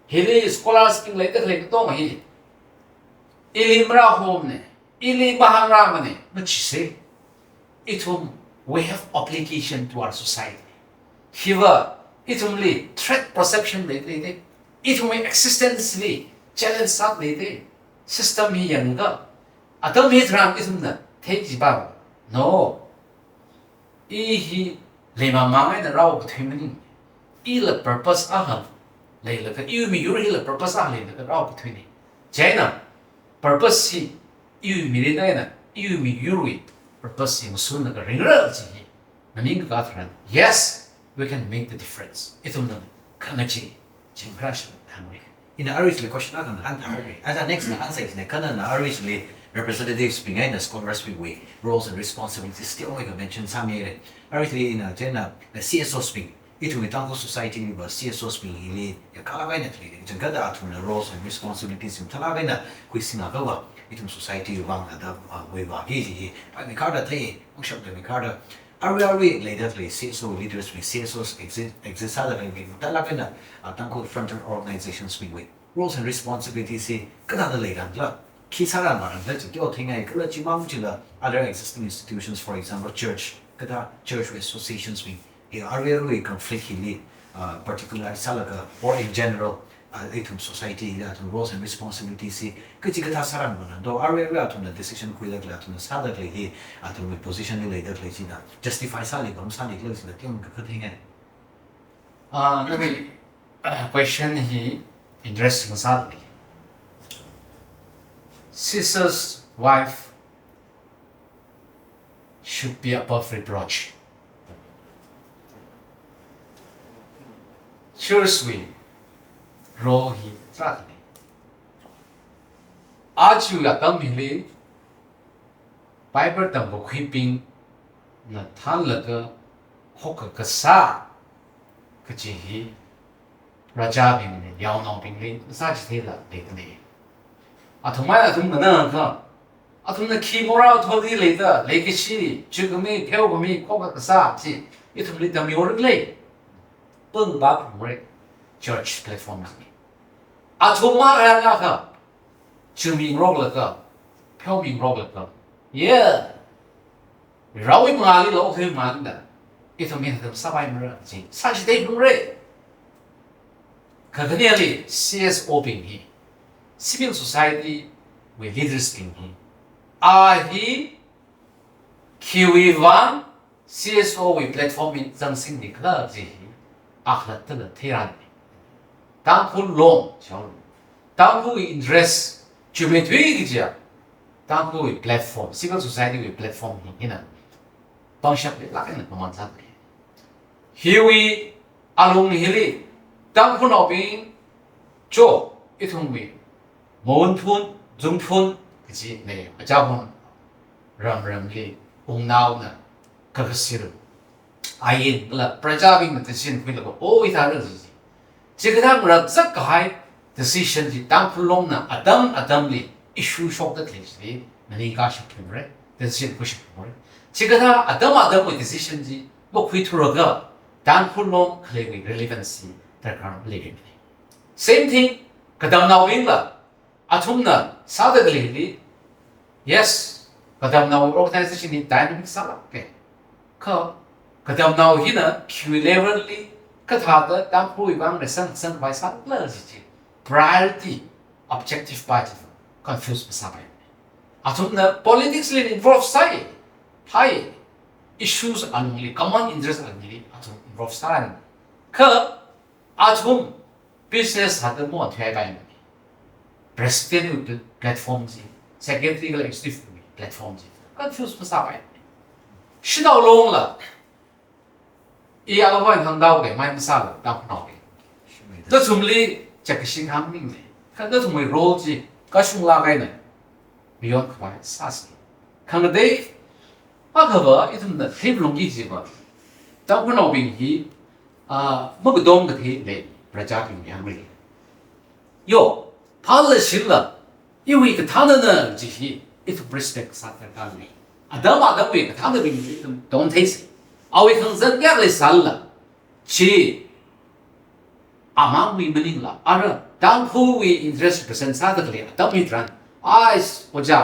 hili scholars bing leida khalei katonga hi, ili marāhomana, ili mahāngrāmana, machise. Ithum, we have obligation to our society. Hiva ithumli threat perception leida leida, ithumwui existence li challenge sāda leida. System hi yangakha, atam hitharan ithumna thei jiba, no, i hi leimamang eina rao kathui maning. Ila purpose akha leilaga, iwui miyur hila purpose akha leilaga rao kathuina. Chieina purpose hi iwui mirin eina, iwui miyurwui purpose hi ngasunlaga ringra chi hi maningkakā tharan, yes, we can make the difference. Ithumna khangachee, chingkharāshap hāngra. Ina arui chili question akha ngahānra. Aja next na answer is ne, kha nana arui chili representatives bing eina scholars bingwui roles and responsibilities teomeikha mention sāmira. Arui chili ina chieina C S Os bing, ithumwui Tangkhul society liva C S Os bing hili yakalāk eina thili, changkada athumna roles and responsibilities mathālāk eina khuisingakhava, ithum society vangna da, ah, vāki kaji hi paimikharda thei, pangshap da mikharda. Arui arui leida khalei C S O leaders bing, C S Os exist, exist sāda khaleibing, mathālāk eina, ah, Tangkhul frontal organizations bingwui roles and responsibilities hi kathāda leiranla, khi sāran maranla chi teothingai, kala chimang chila other existing institutions, for example, church, kathā church associations bing, hi arui arui conflict hili, ah, particular sālaga, or in general, ah, ithum society hili athum roles and responsibilities hi kachikathā sāran maran do, arui arui athumna decision khuida khalei, athumna sāda khalei hi, athumwui position li leida khalei china justify sāli, kam sāli khala chila teokha khathingai. Ah, nawui, ah, question hi interesting sāli. Sister's wife should be above reproach. Church wui role hi sāli. Aja atam hili Bible tamkakhuibingna thānlaga khokkha kasā kaji hi prajabingli, yaonaobingli sāchitheila leidalei. Athumwui athum nganākha, athumna khi moral authority leida, leikashi, chukhami, pheokhami, khokkha kasā chi ithumli tammihaora khala? Pung ba phungra church platform li. Athum marānakha, chumingaroklaga, pheomingaroklaga, yeah, raowui mangāli, okathuiwui mangāli da ithum hi atam sāpaimara chi sāchithei phungra. Kakhaneli C S O bing hi, civil society wui leaders bing hi, a hi khiwui vang C S O wui platform li zangsingni khala chi hi akhalattala theiranni. Tangkhul Long, chao, Tangkhulwui interest chuimeithui kajiya, Tangkhulwui platform, civil society wui platform hi hina pangshap leilāk eina pamān sāda lei. Hiwui alung hili Tangkhulnaobing, cho, ithumwui Mawunphun, Zungphun kaji lei, achāphun ramramli wungnaona kakasir, ain kala prajabingna decision khuilaga, o, hithāra kaji chi. Chikathā ngarakzak kahai decision chi Tangkhul Longna atam atamli issue shokda khalei chili maningkā shapphungra, decision khuishapphungra. Chikathā atam atamwui decision chi makhuithurlaga Tangkhul Long khaleiwui relevancy darkar maleimana. Same thing, katamnaobingla, athumna sāda khaleili, Yes, katamnao organization hi dynamic sālāka. Kha katamnao hina peculiarly kathāda Tangkhulwui vang resan san vai sālā chi chi. Priority, objective pa chi confuse masāpai. Athumna politics li involve sāi, hai issues alungli, common interest alungli athum involve sāi. Kha athum business hada mo thai kai. President wui platform chi, secretary kala executive wui platform chi confuse masāpai. Shidao longla, i alawai hangdao ke mai masāla, Tangkhulnao ke. Nathumli chakashing hāngning le. Kha nathumwui role chi kashunglāk eina beyond khavai sāsi. Khangatei, akhava ithumna themlungki jiva, Tangkhulnaobing hi, ah, makadom kathei le, prajabing yang le. Yo, phāla shilla, iwui kathānana chi hi ithum respect sā darkar lei. Atam atamwui kathānabing hi ithum dom theisi. Awui khangazan kayākha leisālala, chi amangwui maningla, ara Tangkhulwui interest represent sāda khalei atam hitharan, ai, ojā,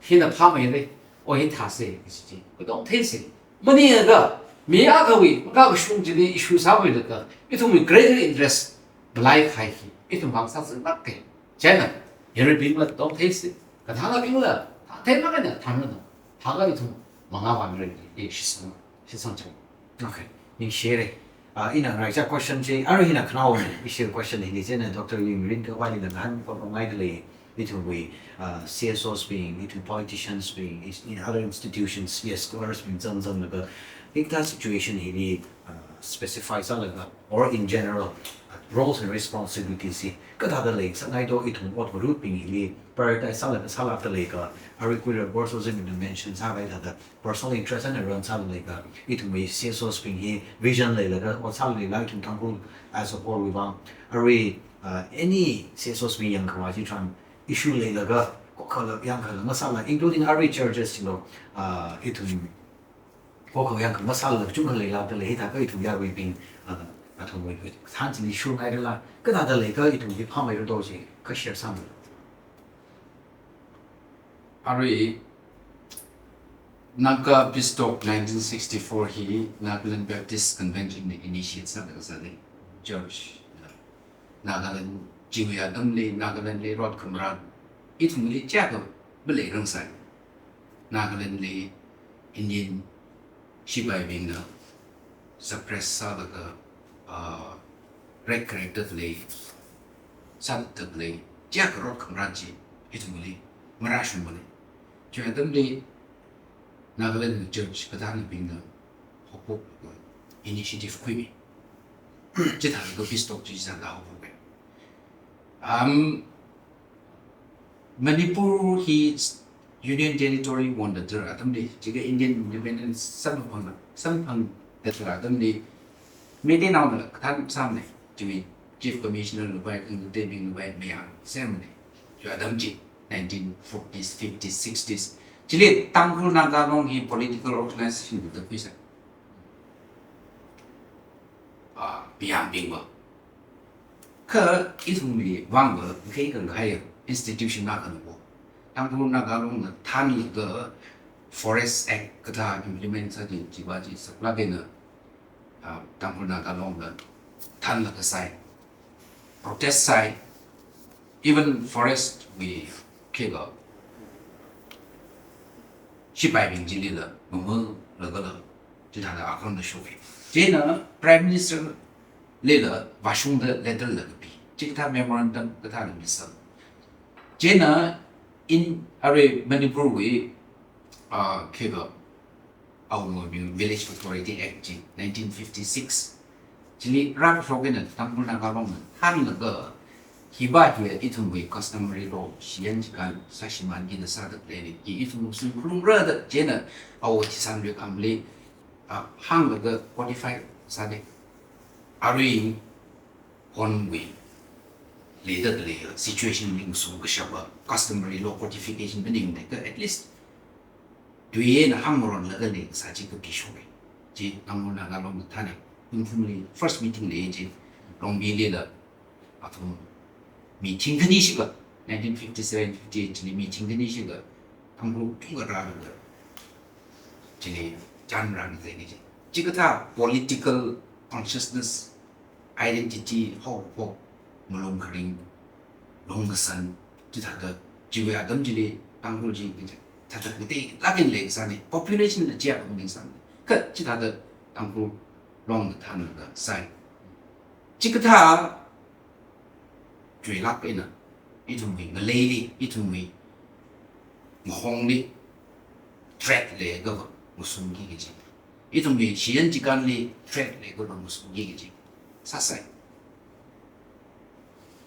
hina phāmeira, o hithāsa kaji chi kadom theisi. Maningakha, mi akhawui makakashung chili issue sāmeilaga, ithumwui greater interest malai kahai hi ithum vang sāzanglāka. Chieina, yaruibingla dom theisi, kathānabingla thātheilāk eina thānranu. Thākha ithum mangā vāmira, i shitsang, shitsang chang. Okay, ningshire. Ah, ina raicha question chi, arui hina khanaowa, ishi question hili chieina Doctor Yingrin kavaili ngahānpamngaida lei, ithumwui, ah, C S Os bing, ithum politicians bing, is-, in other institutions, yes, scholars bing zangzanglaga, hikathā situation hili, ah, specify sālaga, or in general, ah, roles and responsibilities hi kathāda leisāngai do, ithum ot varut bing hili prioritize sālaga sālākda lei kha, arui khuira Borsozin na mention sākahai thāda, personal interest eina run sāda lei kha, ithumwui C S Os bing hi vision leilaga ot sālala, ithum Tangkhul as a whole wui vang, arui, uh, any C S Os bing yangkhavai chitharan issue leilaga, kokhala yangkhala masāla, including arui churches chilo, uh, ithum kokhala yangkha masāla, kachungkha leilākda lei, hithākha ithum yaruibing, uh, athumwui thanchili shurngairala, kathāda lei kha ithum hi phāmeira do chi, kha share sāmi. Arui, Naga Peace Talk nineteen sixty-four hi Nagaland Baptist Convention na initiate sāda kasā lei, church na. Nagaland, chiwui atamli Nagaland li rot kamaran, ithumli chiyākha maleirangsai. Nagaland li Indian shipaibingna suppress sālaga, ah, rek karek dalei, sāda dalei, chiyākha rot kamaran chi ithumli marāshungmana. Chiwui atamli Nagaland church kathānabingna haophok initiative khuimi. Chithālaga Peace Talk chi sāda haophok. Um, Manipur hi Union Territory wonda tharan atamli, chika Indian independence samphang, samphangda tharan atamli, Meiteinaona kathān sāmana, chiwui Chief Commissioner na vai, khangateibingna vai, mayang semana. Chiwui atam chi, nineteen forties, fifties, sixties. Chili Tangkhul Naga Long hi political organization da khuisa. Ah, mayangbingva. Kha ithumwui vangva, kei kang kaya institution na khanbo. Tangkhul Naga Long na thānlaga Forest Act kathā implement sāki chiva chi saklāk eina, ah, Tangkhul Naga Long na thānlaga sai, protest sai, even forest wui kega shipaibing chilila, mama lagala, chithāda akhon da shoka. Chieina Prime Minister lila vāshungda letter la kapi. Chikathā memorandum kathā la misang. Chieina in arui Manipur wui, ah, kega Awo Village Authority Act chi nineteen fifty-six. Chili rākashok eina Tangkhul Naga Long na thānlaga, hiva hi ithumwui customary law, shiyan chikān sāshimān kida sāda leili, hi ithum singkhalungra da chieina awo Thishan Luikhamli, ah, hānglaga codify sāda. Arui honwui leida khalei situation bing sum kashapa customary law codification maningda kha at least tui eina hāngmaronlaga leikasā chi kapi shoka. Chi Tangkhul Naga Long na thāna. Tungphungli first meeting lei chi, Longmilila athum meeting khani shikha, nineteen fifty-seven fifty-eight li meeting khani shikha, Tangkhul chungkha rālaga chili chānrāngai kaji. Chikathā political consciousness, identity, haokaphok malung kharing, longkasan, chithāda chiwui atam chili Tangkhul chi kaji thāda kateilāk eina leisāna, population la chiya khamning sāna. Kha chithāda Tangkhul longda thānlaga sāi. Chikathā chuilāk eina ithumwui ngaleili, ithumwui mahongli threat leikha va ngasumki kaji. Ithumwui shiyan chikānli threat leikha va ngasumki kaji sāsai.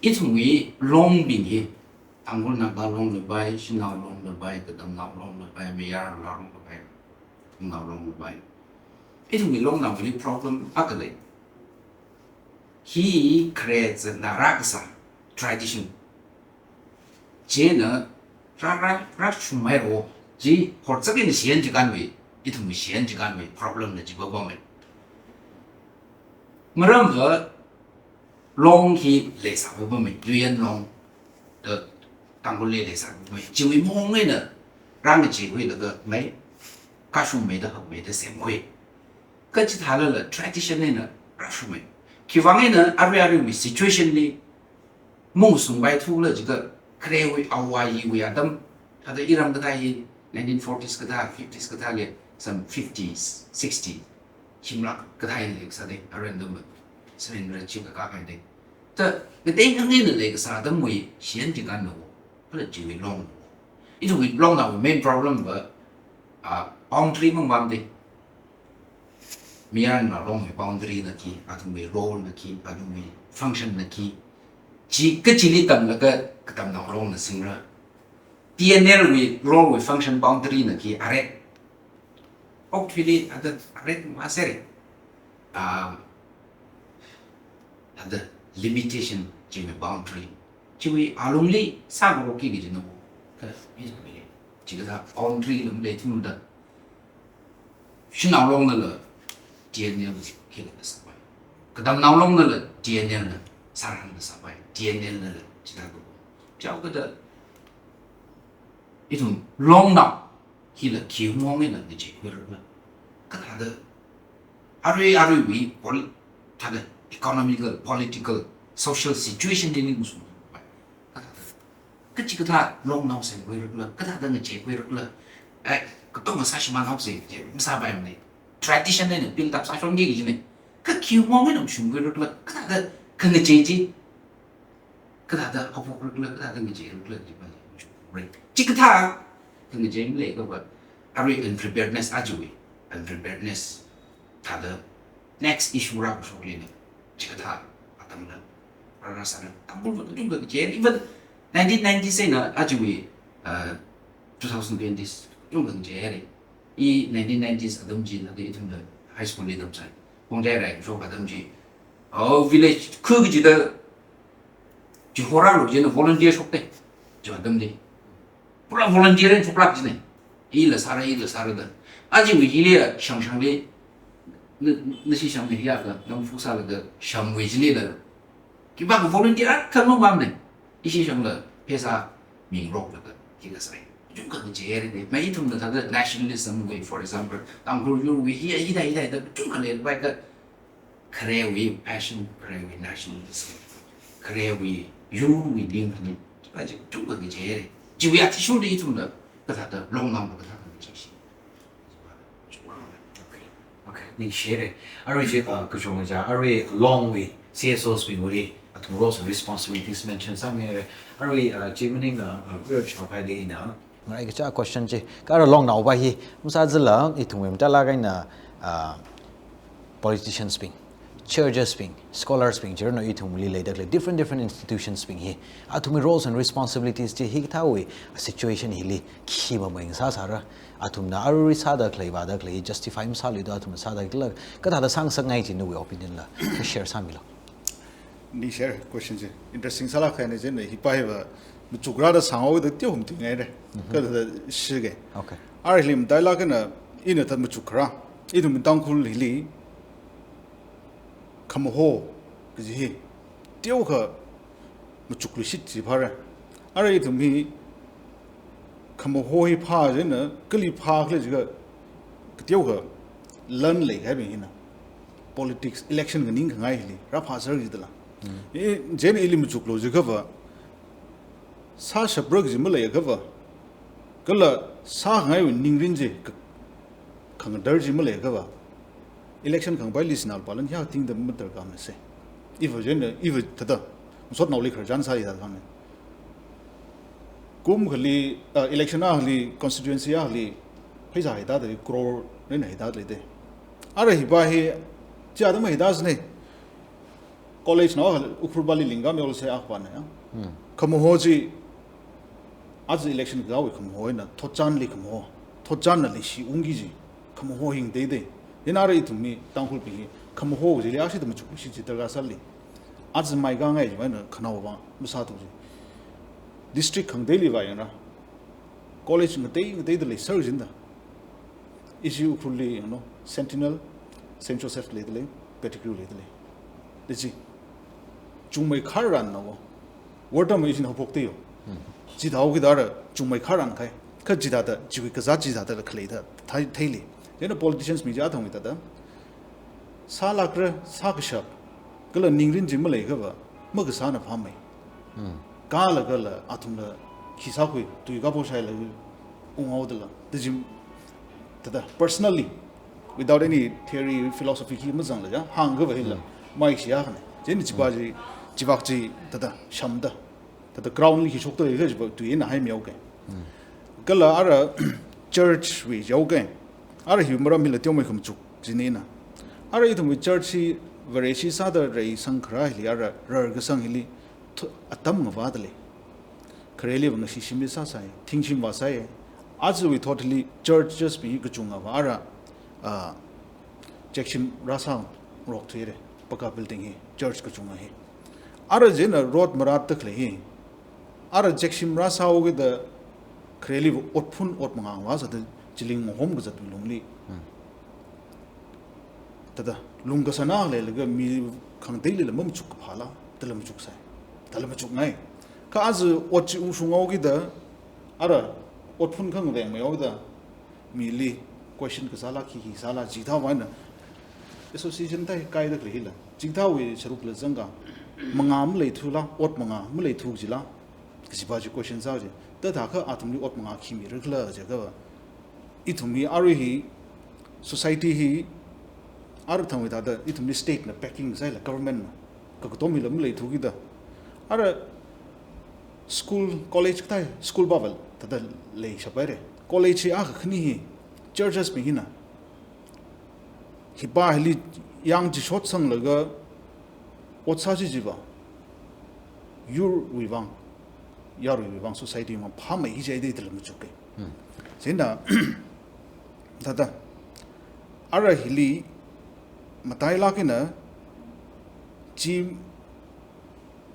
Ithumwui longbing hi, Tangkhul Naga long lapai, Shanao long lapai, Katamnao long lapai, Mayar long lapai, Thongnao long lapai. Ithumwui longnaoli problem akha lei. Hi khare zangda rākasā tradition china rā, rā, rāshungmeira. Chi horzak eina shiyan chikānwui, ithumwui shiyan chikānwui problem na chi papamei. Maramva long hi leisā papamei, Yuyan long da Tangkhulli leisā papamei. Chiwui mahong eina rāngachee khuilaga mai, kashungmeida, hakmeida semkhui. Kha chithālala tradition eina rāshungmei. Khiwuivang eina arui aruiwui situation li mangasungpaithula jiakha kharewui awui atam, thāda iram kathā hi nineteen forties kathā, fifties kathāli, some fifties, sixties, shimlāk kathā hi leisāda, arui atam seven hundred chi kakā kahaida. Thā ngateingang eina leikasā atamwui shiyan chikānna, kala chiwui long. Ithumwui longnaowui main problem va, ah, boundary mangmamda. Mayarnao longwui boundary na khi, athumwui role na khi, athumwui function na khi. Chi kachili tamlaga Katamnao longna singra. T N L wui role wui function boundary na khi, arret. Okathuili ada arret masāra. Ah, ada limitation chiwui boundary. Chiwui alungli sāngarokki kajina. Kha, mi, mi, chikathā boundary lumli thumda. Shanao longnala T N L khi la sāpai. Katamnao longnala T N L na sārān la sāpai. T N L nala chithāda. Chaokada ithum longnao hila khi mahong eina ngacheekhuirakhala. Kathāda arui aruiwui pol-, thāda economical, political, social situation li ngasungpai. Kathāda, kachikathā longnao semkhuirakhala, kathāda ngacheekhuirakhala. Ai, katonga sāshimānhaosa, chi masāpaimana. Tradition eina build up sāshonki kajina. Kha khi mahong eina shungkhuirakhala, kathāda khangachee chi, kathāda haophokrakhala, kathāda ngacheerakhala, chi pa, chi pa. Chikathā khangachee maleikha va, arui unpreparedness, ajawui unpreparedness thāda next issue rākashokli na, chikathā atamna rārā sāna, Tangkhul va kachungkha ngacheehaira. Even nineteen nineties eina ajawui, uh, two thousand twenties kachungkha ngacheehaira. I nineteen nineties atam china da ithumna high school li tamsai. Khongjaira shok atam chi. Oh, village khu kachida chihorālu jina volunteer shokta. Chi atamli pura volunteer eina shoklāk jina. Ila sāra, ila sāra da. Ajawui hili ya shangshangli, na, nashi shangli ya ka, namfu sālaga shangwui chilila. Khipākha volunteer akha mangmamana. Ishi shangla pheisā mingaroklaga, hila sāi. Chungkha ngacheehaira. Mai ithumna thāda nationalism wui, for example, Tangkhul yurwui hi, hithā, hithā, hithā, chungkha leipaikha, kharewui passion, kharewui nationalism, kharewui yurwui ningkhami, pa chi chungkha ngacheehaira. Chiwui athishurda ithumna kathāda longnaona kathāda ngacheeshi. Okay. Okay, ningshihaira. Arui chi, uh, kachungkha chi, arui longwui C S Os bingwuili athum roles and responsibilities mention sāmihaira. Arui, uh, chi maningla, uh, uh, khuirāshaphaili ina. Ngai kacha question chi, kha arui longnaopa hi, masāzala, ithumwui mathālāk eina, uh, politicians bing, churches bing, scholars bing, chirno ithumli leida khalei different, different institutions bing hi, athumwui roles and responsibilities chi hikathāwui situation hili khi mamai sāsāra, athumna arui sāda khalei, vāda khalei, justify masāluida athumna sāda khalei, kathāda sāngasakngai chi nawui opinion la, kha share sāmilu. Ningshihaira question chi. Interesting sālāk kahaina china, hipa hiva machukrāda sāngaoda teo hum tingngaira. Mhm. Kathāda shige. Okay. Arui hili matailāk eina, ina thāda machukrā. Ithum Tangkhul hili khamaho kaji hi teokha machukluishit jiphāra. Arui ithum hi Khamaho hi phā jina, kali phākhala jiakha, kateokha lan leikahaibing hina politics, election nganingkhangai hili rāphāser jidala. I, chieina ili machuklu jiakhava, sāshapra kaji maleiakhava, kala sākhangaiwui ningrin chi ka-, khangadar chi maleiakhava, election khangapaili sinā lupā lan hiyākha tingda madarkarmana se. Iva chieina, iva thāda, masotnaoli khararchan sāli thāda khangai. Kum akhali, uh, election akhali, constituency akhali, pheisā hithāda, crore rin hithāda leida. Ara hiva hi, chi atam hithāsane. College nao akhali, Ukhrul valley lingkam yolse akhava na ya. Khamaho chi, aja election kazāwui khamaho hina, thotchanli khamaho, thotchanna leishi ungki kaji khamaho hi ngateida. Hina ara ithumwui Tangkhulbing hi khamaho chili ashida machukluishi chi darkar sāli. Aja mai kangai chiwui eina khanaowa masāthu chi. District khangateili vāyangra, college ngatei ngateida leiser jida. Ishi Ukhrulli, you know, Sentinel, Saint Joseph leidalei, Pettigrew leidalei. Leiji, chungmeikharān nawo. Wortam ishi haophokta yo. Chithāhaokida ara chungmeikharān kahai. Kha chithāda, chiwui kazāt chithādala khalei thā, thā, theili. Chieina politicians mi chi athangwui thāda, sālākra, sākashap, kala ningrin chi maleiakhava, makasāna phāmei. Kala kala athumla khi sākhui, tui kapo shaila unghaodala. Thāda chi, thāda personally, without any theory, philosophy khi mazangla ja, hāngkhava hila, maishiya khana. Chieina chiva chi, chivak chi, thāda shamda, thāda ground li khi shokta leikha chiva tui eina haimihaoke. Kala ara church wui jihaoke. Ara hi maram hila teomei khamachuk chinina. Ara ithumwui church hi Vareshi sāda reisang kharā hili ara rarkasang hili thu-, atam ngavāda lei. Khareliva ngashishimli sāsai, thingshim vāsai. Ajawui thotli churches bing hi kachungava ara, ah, chekshim rāsāngarok thuire, pakka building hi, church kachunga hi. Ara chieina road marātta khalei hi. Ara chekshim rāsāhaokida khareliva otphun ot mangā vāsāda chili ngahom kazatwui lungli. Thāda, lungkasāna leilaga mi khangateilila mamachuk kaphāla, thāla machuksai. Thāla machukngai. Kha aja ot chi ungshunghaokida, ara otphun khangaveng meihaoda, mili question kasāla, khi khi sāla, chithāwui eina association thākaida khalei hila. Chithāwui sharukla zangkha, mangā maleithula, ot mangā maleithu kajila, kajiva chi question sā chi. Thāda thākha athumli ot mangā khi mirakhala jiakhava, ithumwui arui hi, society hi, ara thangwui thāda, ithumwui state na backing sāhaila, government na, kakatom hila maleithu kida. Ara school, college kathā, school pāva thāda leishaphaire. College hi akha khani hi, churches bing hina. Hiva hili yang chi shotsanglaga, ot sāsi chiva, yurwui vang, yaruiwui vang, society vang phāmei hi chieina thāla machuke. Chieina, thāda, ara hili matailāk eina chi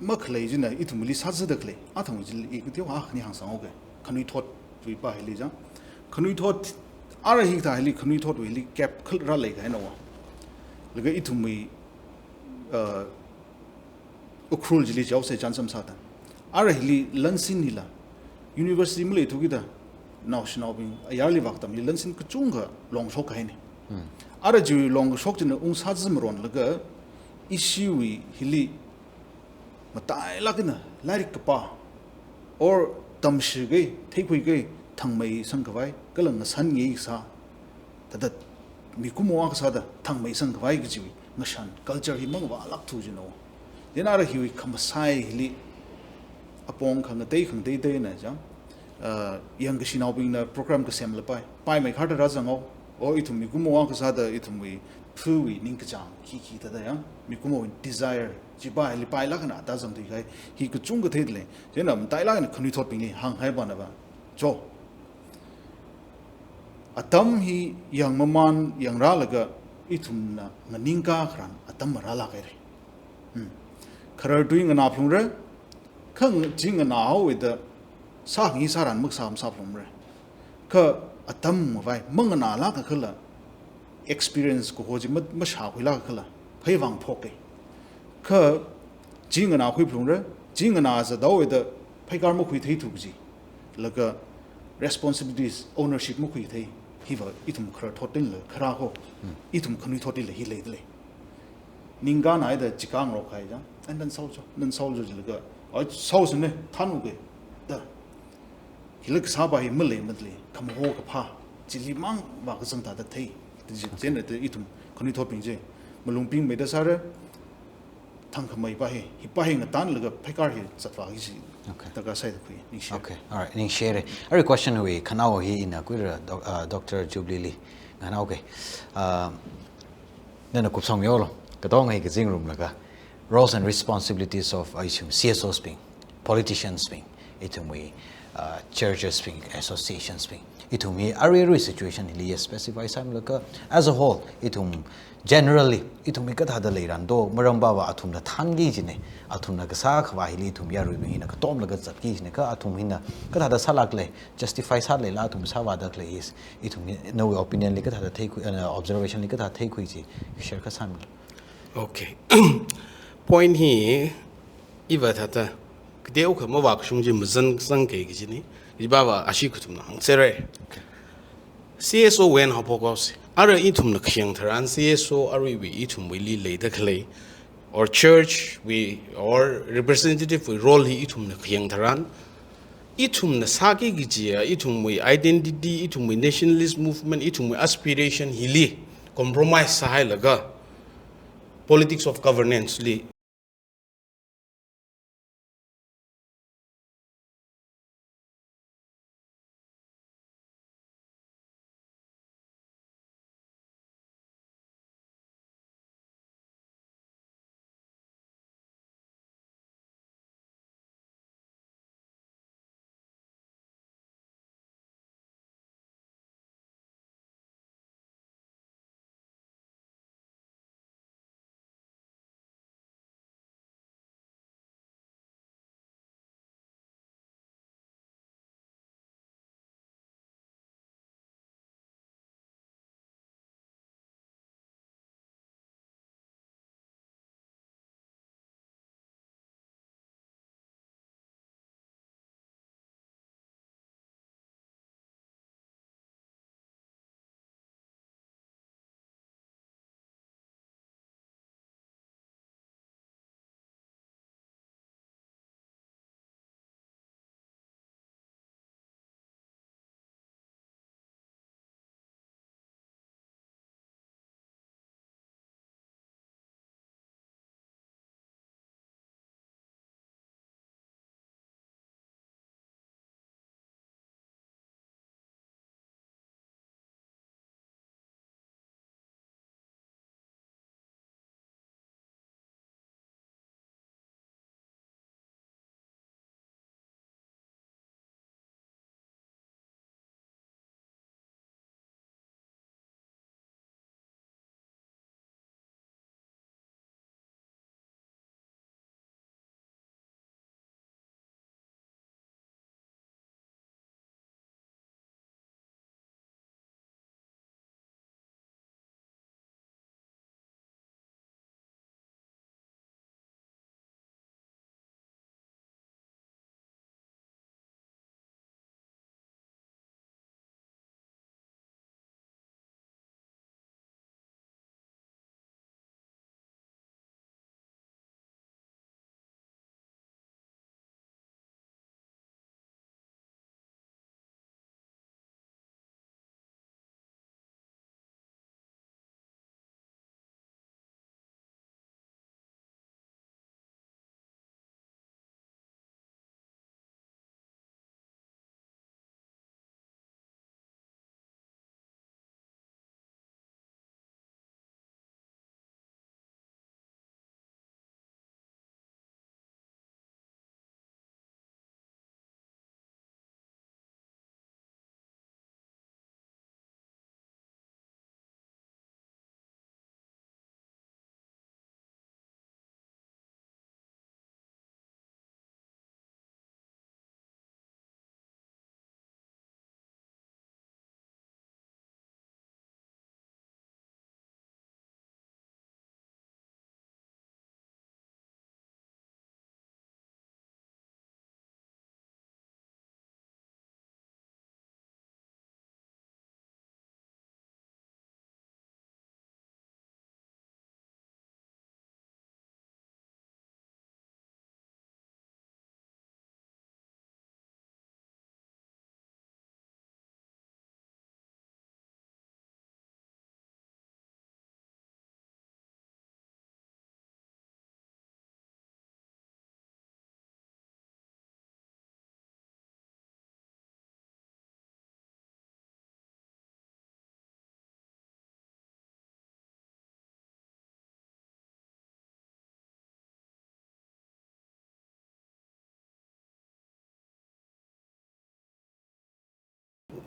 makhalei china ithumli sāzada khalei, athang chili i kateokha khani hāngsanghaoke. Khanuithot wui pa hili ja. Khanuithot, ara hikathā hili khanuithotwui hili gap khala rāleikahaina wa. Laga ithumwui, uh, Ukhrul chili jihaose chānsam sāda. Ara hili lansin hila, university maleithu kida, naoshinaobing ayarli vākatamli lansin kachungkha longshok kahaine. Ara chiwui longkashok china ungsāzamaronlaga, ishiwui hili matailāk eina lairik kapā, or tamshikahai, theikhuikahai, thangmeisang khavai, kala ngasāngai kasā, thāda mikumo akha sāda thangmeisang khavai kajiwui ngashan, culture hi mangavālākthu jino. Chieina ara hiwui khamasai hili apong khangatei khangateiteina ja, uh, yangkashinaobingna program kasemlapai, paimeikharda rāzanghao, o ithum mikumo akha sāda ithumwui phawui ningkachāng, khi khi thāda ya, mikumowui desire, chiva hili pailāk eina thāda zangthuikahai, hi kachungkha theida lei. Chieina matailāk eina khanuithotbingli hānghaipana va. Cho. Atam hi yangmaman yangrālaga ithumna nganingkā kharān atam marālāk haire. Hmm. Kharar tui nganāphalungra, kha chi nganāhaowuida sāngi sāran makasā masāphalungra. Kha atam mavai, manganālākakhala experience kaho chi ma-, mashākhuilākakhala, phei vāng phoke. Kha chi nganākhuiphalungra, chi nganāzathaowuida pheikar makhuitheithu kaji. Laga responsibilities, ownership makhuithei, hiva ithum kharā thottinla, kharā ho, ithum khanuithottinla hi leidalei. Ningkān haida chikāngarok kahai chang, and then saocho, then saocho jilaga, ai, saosane, thanukei, da. Hila kasāva hi maleimatli, khamaho kaphā, chilimang vākazang thāda thei, da chi, chieina da ithum khanuithotbing chi, malung pingmeida sāra, thangkhameiva hi, hiva hi ngatanlaga pheikar hi zatvāki kaji. Okay. Darkar sāida khui, ningshi. Okay, all right, ningshi. Arui question wui khanao hi ina khuira, doc-, uh, Doctor Jubilee li. Nganaoke. Uh, nana kupsang yolo. Katonga hi kazingrumlaga roles and responsibilities of, uh, ithum C S Os bing, politicians bing, ithumwui, uh, churches bing, associations bing. Ithum hi arui arui situation hili specify sāmilaga, as a whole, ithum generally, ithum hi kathāda leirando, maramva athumna thanki kajine, athumna kasā khavā hili ithum yaruibing hina katomlaga zatki kajine, kha athum hina kathāda sālākle, justify sāleila athum sāvāda khalei is, ithum hi, nawui opinion li kathāda theikhui, uh, observation li kathāda theikhui chi, share kasāmi. Okay. Point hi, iva thāda, kateokha mavākashung chi mazangzangki kajine, iva va ashi kathumna hāngserei. Okay. C S O wui eina haophokhaosa. Arui ithumna khayang tharan C S O aruiwui ithumwuili leida khalei, or church wui, or representative wui role hi ithumna khayang tharan, ithumna sāki kajiya, ithumwui identity, ithumwui nationalist movement, ithumwui aspiration hili compromise sāhailaga politics of governance li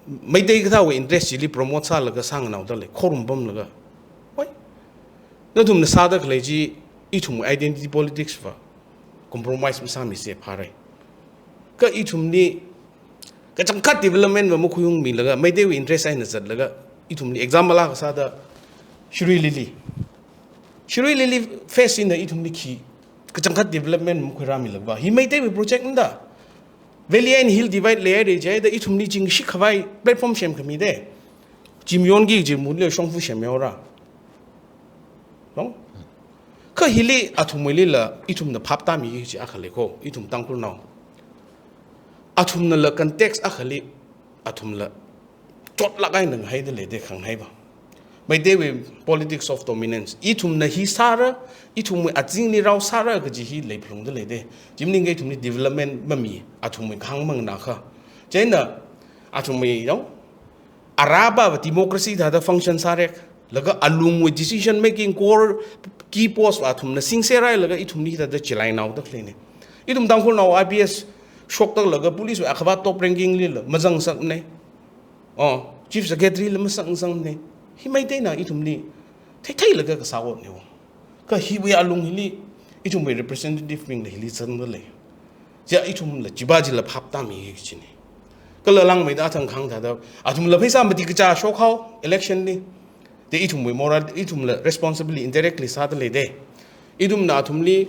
Meitei kathāwui interest chili promote sālaga sānganao dalei, khorum pamlaga. Oi. Nathumna sāda khalei chi, ithum identity politics va compromise masāmisa pharai. Kha ithumli kachangkhat development va makhuiungmilaga, Meiteiwui interest eina zatlaga, ithumli example akha sāda Shirui Lily. Shirui Lily Fest hina ithumli khi kachangkhat development makhuirāmilaga va. Hi Meiteiwui project nda. Valley and Hill divide leihaira jihaida ithumli chingshi khavai platform semkhami de. Chi mayonki kaji mutli shongfa semhaora. No? Kha hili athumwuilila ithumna phap tāmiki kaji akha lei ko, ithum Tangkhulnao. Athumnala context akhali, athumla chotlāk eina ngahai dalei de khangahai va. Meiteiwui politics of dominance. Ithumna hi sāra, ithumwui azingli rao sāra kaji hi leiphalung dalei de. Chi maningakha ithumli development mami, athumwui khangmang na kha. Chieina, athumwui, you know, araba va democracy thāda function sāra, laga alungwui decision making core key post va athumna singserhailaga ithumli thāda chilainaoda khaleina. Ithum Tangkhulnao I P S shoktālaga police wui akhava top ranking lila mazangsakmana. Oh, Chief Secretary la mazangsakmana. Hi Meiteina ithumli theitheilaga kasā otna wo. Kha hiwui alung hili, ithumwui representative bingla hili zangdalei. Chiya ithumla chiva chila phap tāmiki kajina. Kala langmeida athang khang thāda, athumla pheisā mati kacha shokhao, election li. De ithumwui moral, ithumla responsibly, indirectly sādalei de. Ithumna athumli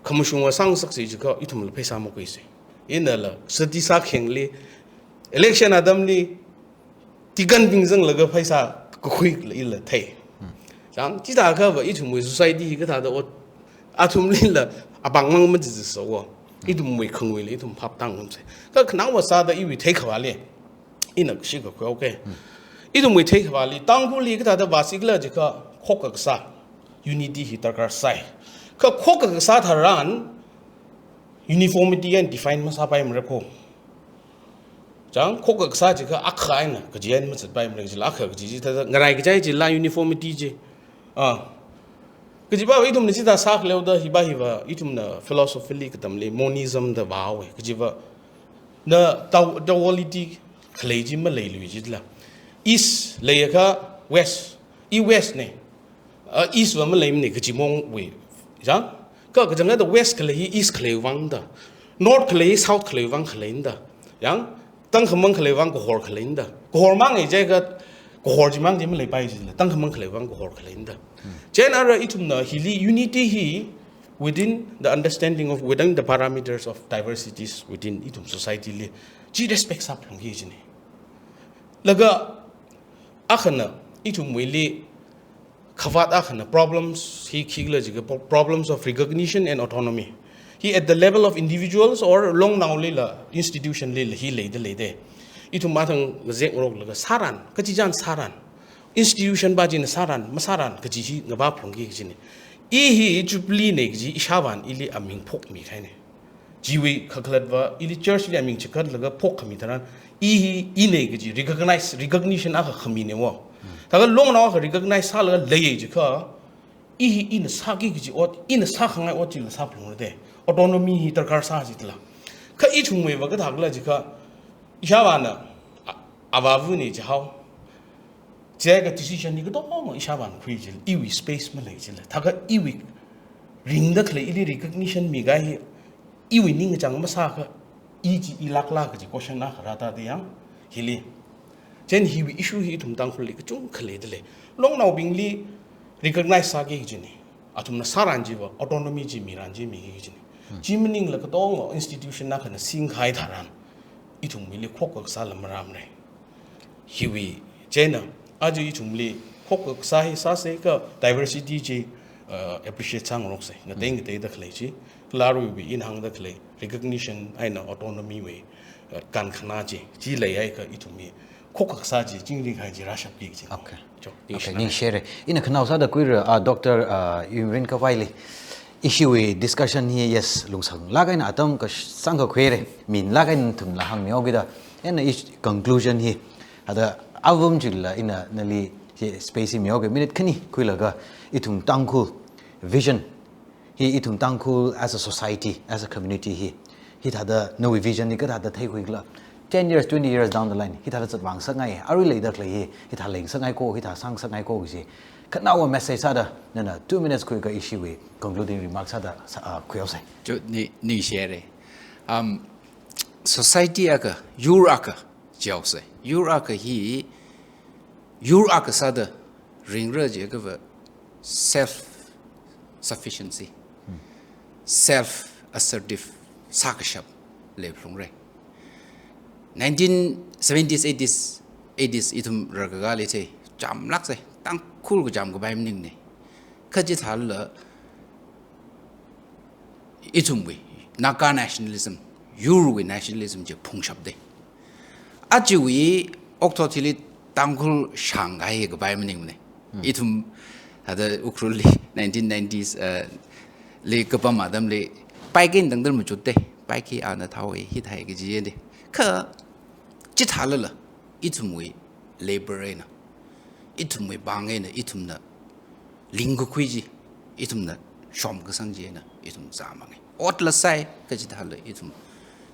khamashung va sāngasaksi jiakha, ithumla pheisā makhuisa. Inala, sati sākhengli, election atamli, tikanbing zanglaga pheisā kakhui ila thei. Chang, chithākha va ithumwui society hi kathāda ot, athumlila apāngmang machichisa wo. Ithumwui khanguili ithum phap tāngarumsa. Kha khanang va sāda iwui theikhavāli, ina kashi kakhui, okay. Ithumwui theikhavāli, Tangkhulli kathāda vāsikhala jiakha khokkha kasā, unity hi darkar sai. Kha khokkha kasā tharan, uniformity eina define masāpaimara ko. Chang, khokkha kasā jiakha akha eina kaji eina mazatpaimara kajila, akha kaji chi thāda ngarai kachai chila uniformity chi. Ah. Kajiva ithumna chithā sākhaleoda hiva hiva, ithumna philosophically katamli monism da vāhaowa. Kajiva na dual-, duality khalei chi maleilui jila. East leiakha West, i West na. Ah, East va maleimana kaji mongwui. Chang? Kha kachangkhatta West khalei hi East khalei vang da. North khalei hi South khalei vang khaleina da. Yang, Tangkhamang khalei vang Kahor khaleina da. Kahor mang e jiakha, Kahor chimang chi maleipai jila. Tangkhamang khalei vang Kahor khaleina da. Chieina ara ithumna hili unity hi within the understanding of, within the parameters of diversities within ithum society li, chi respect sāphalungki kajina. Laga akhana ithumwuili khavāt akhana problems hi khikhala jiakha pro-, problems of recognition and autonomy. Hi at the level of individuals or longnaolila, institution lila hi leidalei de. Ithum athang ngazekngaroklaga sāran, kachichān sāran. Institution va china sāran, masāran, kaji hi ngavāphalungki kajina. I hi Jubilee na kaji ishāvāna ili aming phokmi kahaina. Chiwui kakhalatva, ili church li aming chikatlaga phokkhami tharan, i hi, ina kaji recognize, recognition akha khamina wo. Thākha longnao akha recognize sālaga leiya jiakha, i hi ina sāki kaji ot, ina sākhangai ot chila sāphalungra de. Autonomy hi darkar sā jila. Kha ithumwui va kathākhala jiakha, ishāvāna, a-, avāvana jihao. Jiakha decision hi katonga ishāvāna khui jila, iwui space malei jila. Thākha iwui ringda khalei ili recognition mikahai hi, iwui ningkachāng masākha, i chi ilākla kaji question akha rāda de yang, hili. Chieina hiwui issue hi ithum Tangkhulli kachungkha leidalei. Longnaobingli recognize sāki kajina. Athumna sāran chiva, autonomy chi miran chi miki kajina. Chi maningla katonga institution akhana singkahai tharan, ithumwuili khokkha kasāla marāmara. Hiwui, chieina, aja ithumli khokkha kasā hi sāsa kha diversity chi, uh, appreciate sāngaroksa. Ngatei ngateida khalei chi, kala aruiwui ina hāngda khalei recognition eina autonomy wui, uh, kankhana chi, chi leihaiakha ithumwui khokkha kasā chi, chingri kahai chi rāshapki kaji. Okay. Cho, okay, ningshi. Ningshira. Ina khanaowa sāda khuira, ah, Doctor, ah, Imrinkavaili. Ishiwui discussion hi, yes, lungsanglāk eina atam kasāngkha khuira, minlāk eina nathumla hāngmihaokida. Ina ish conclusion hi, ada avum chila ina nali hi space hi mihaoki minute khani khuilaga ithum Tangkhul vision hi ithum Tangkhul as a society, as a community hi, hithāda nawui vision hi kathāda theikhuikhala, ten years, twenty years down the line, hithāda zatvāngasakngai, arui leida khalei hi, hithā leingasakngai ko, hithā sāngasakngai ko kaji, khanaowa message sāda, nana two minutes khuiakha ishiwui concluding remark sāda, sā, ah, khuihaosei. Chu ni, ningshire. Um, society akha, yur akha, jihaosei. Yur akha hi, yur akha sāda ringra jiakhava self sufficiency, self assertive sākashap leiphalungra. Nineteen seventies, eighties, eighties ithum rarkakāli chi, jamlāksei, Tangkhul kacham kapai maningne. Kha chithālala, ithumwui, Naga nationalism, yurwui nationalism chi phungshapdei. Ajawui okathuili Tangkhul shāngkahai kapai maningne. Ithum, hada Ukhrulli nineteen nineties, uh, li kapam atamli, paiki eina tangda machutdei, paiki ana thao hithai kaji yende. Kha, chithālala, ithumwui labor eina, ithumwui pāng eina, ithumna lingkakhui chi, ithumna shomkasang chi eina, ithum zāmangei. Otla sai, kachithālala, ithum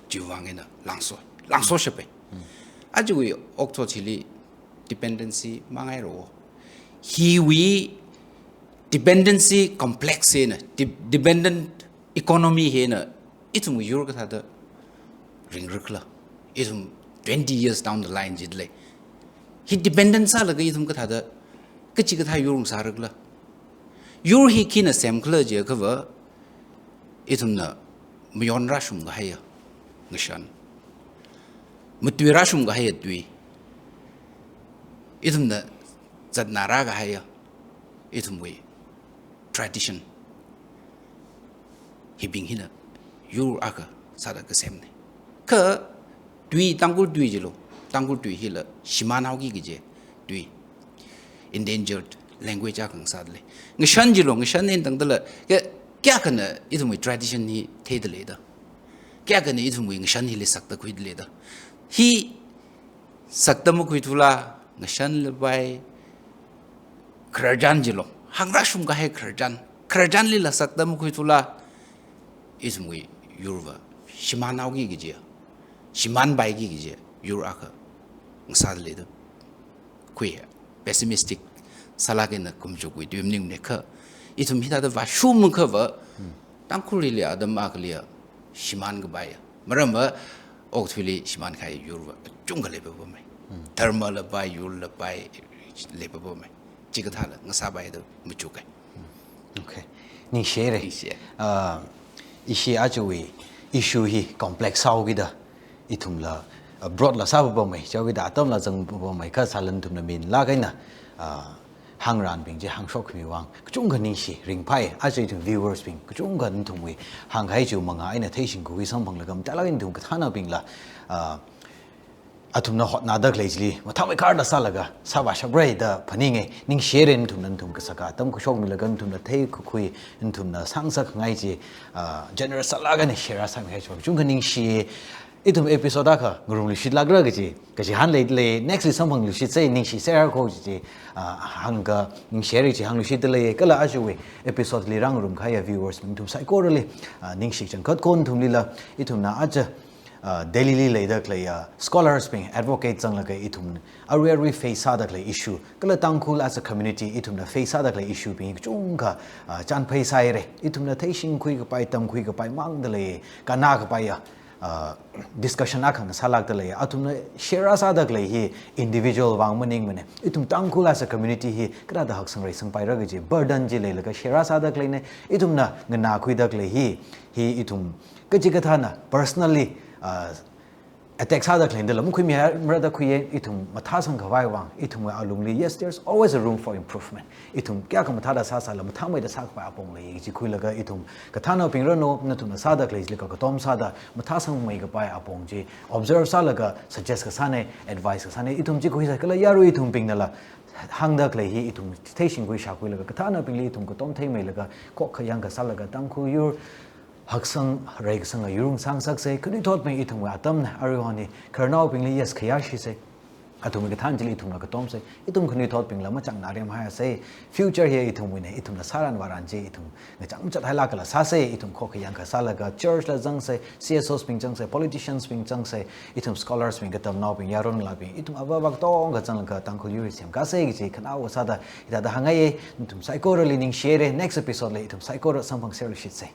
chiwui vang eina langso, langsoshapei. Ajawui okathuili dependency mangairo. Hiwui dependency complex eina, de-, dependent economy eina, ithumwui yur kathāda ringra khala. Ithum twenty years down the line jidalei. Hi dependent sālaga ithum kathāda, kachikathā yur ngasāra khala. Yur hi khina semkhala jiakhava, ithumna mayon rāshungkahaiya ngashan, matui rāshungkahaiya tui, ithumna zatna rākahaiya ithumwui tradition, hibing hina yur akha sāda kasemne. Kha tui, Tangkhul tui chilo, Tangkhul tui hila shimānhaoki kaji tui, endangered language akha ngasālei. Ngashan chilo, ngashan eina tangdala, kha, kayākhana ithumwui tradition hi theidalei da. Kayākhana ithumwui ngashan hili sakta khuidalei da. Hi sakta makhuithula, ngashanla pai, khararchan chilo, hāngrāshungkahai khararchan, khararchanlila sakta makhuithula, ithumwui yurva shimānhaoki kajiya, shimānpaiki kajiya yur akha ngasālei da. Khui, pessimistic sālāk eina kumchukwui tui maningne kha, ithum hithāda vāshungkhava, Tangkhulli atam akhaliya shimānkapaiya. Maramva, okathuili shimānkahai yurva kachungkha leipapamei. Dharmala pai, yurla pai, leipapamei. Chikathāla ngasāpaida machukkei. Okay. Ningshire. Ningshi. Ah, ishi ajawui issue hi complex sāhaokida, ithumla, ah, broad la sāpapamei, chihaokida atamla zangpapamei, kha sālala nathumna minlāk eina, ah, hāngranbing chi hāngshokkhami vang kachungkha ningshi, ringphai, aja ithum viewers bing kachungkha nathumwui hāngkahai chiwui manga eina theishingkhui samphanglaga, mathālāk eina nathum kathānabingla, ah, athumna hotnada khalei chili mathāmeikharda sālaga sāvāshapra da phaningei. Ningshire nathumna, nathum kasaka atam khuishokmilaga, nathumna theikakhui, nathumna sāngasakngai chi, ah, generous sālāk eina share sāmihai chi kachungkha ningshi. Ithum episode akha ngarumluishitlākra kaji, kachihān leilei, next li samphangluishitsei, ningshiserra ko kaji chi, ah, hāngkha, ningshire chi hāngluishitdalei, kala ajawui episode li rāngarumkahaiya viewers nathum saikorali, ah, ningshi kachangkhat ko nathumlila, ithumna aja, ah, Delhi li leida khaleiya scholars bing, advocate zanglaga ithum arui arui face sāda khalei issue, kala Tangkhul as a community ithumna face sāda khalei issue bing kachungkha, ah, chānphai sāhaire. Ithumna theishingkhuikapai, tamkhuikapai mangdalei, kannakapaiya, ah, discussion akha ngasālākdalei. Athumna share sāda khalei hi individual vang maningmane. Ithum Tangkhul as a community hi kathāda haksang reisangpaira kaji burden chi leilaga share sāda khaleine. Ithumna nganākhuida khalei hi, hi ithum kachikathāna personally, ah, attack sāda khaleina da lam khuimihaimara da khuiye, ithum mathāsangkhavai vang, ithumwui alungli, yes, there's always a room for improvement. Ithum kayākha mathāda sāsāla, mathāmeida sākapai apong lei, chi khuilaga ithum kathānabing rāno, nathumna sāda khalei chili kakatom sāda, mathāsangmeikapai apong chi observe sālaga, suggest kasāne, advice kasāne, ithum chi khuisai kala yarui ithumbingnala hāngda khalei hi ithum theishingkhui shākhuilaga, kathānabingli ithum katom theimeilaga, khokkha yangkha sālaga, Tangkhul yur haksang, reikasanga yur ngasāngasaksei, khanuithotbing ithumwui atamna, aruihon hi khararnaobingli yes khayāshisei. Athumwui kathān chili ithumla katomsei, ithum khanuithotbingla machang ngaremhaisei, future hi ithumwuina, ithumna sāran vāran chi ithum ngachang machāthailākla sāsei, ithum khokkha yangkha sālaga church la zangsei, C S Os bing zangsei, politicians bing zangsei, ithum scholars bing, katamnaobing, yaronlabing, ithum avāva katonga zanglaga Tangkhul yur hi semkasei kaji khanaowa sāda hithāda hāngngaiye. Nathum saikorali ningshihaire, next episode li ithum saikora samphangserluishitsei.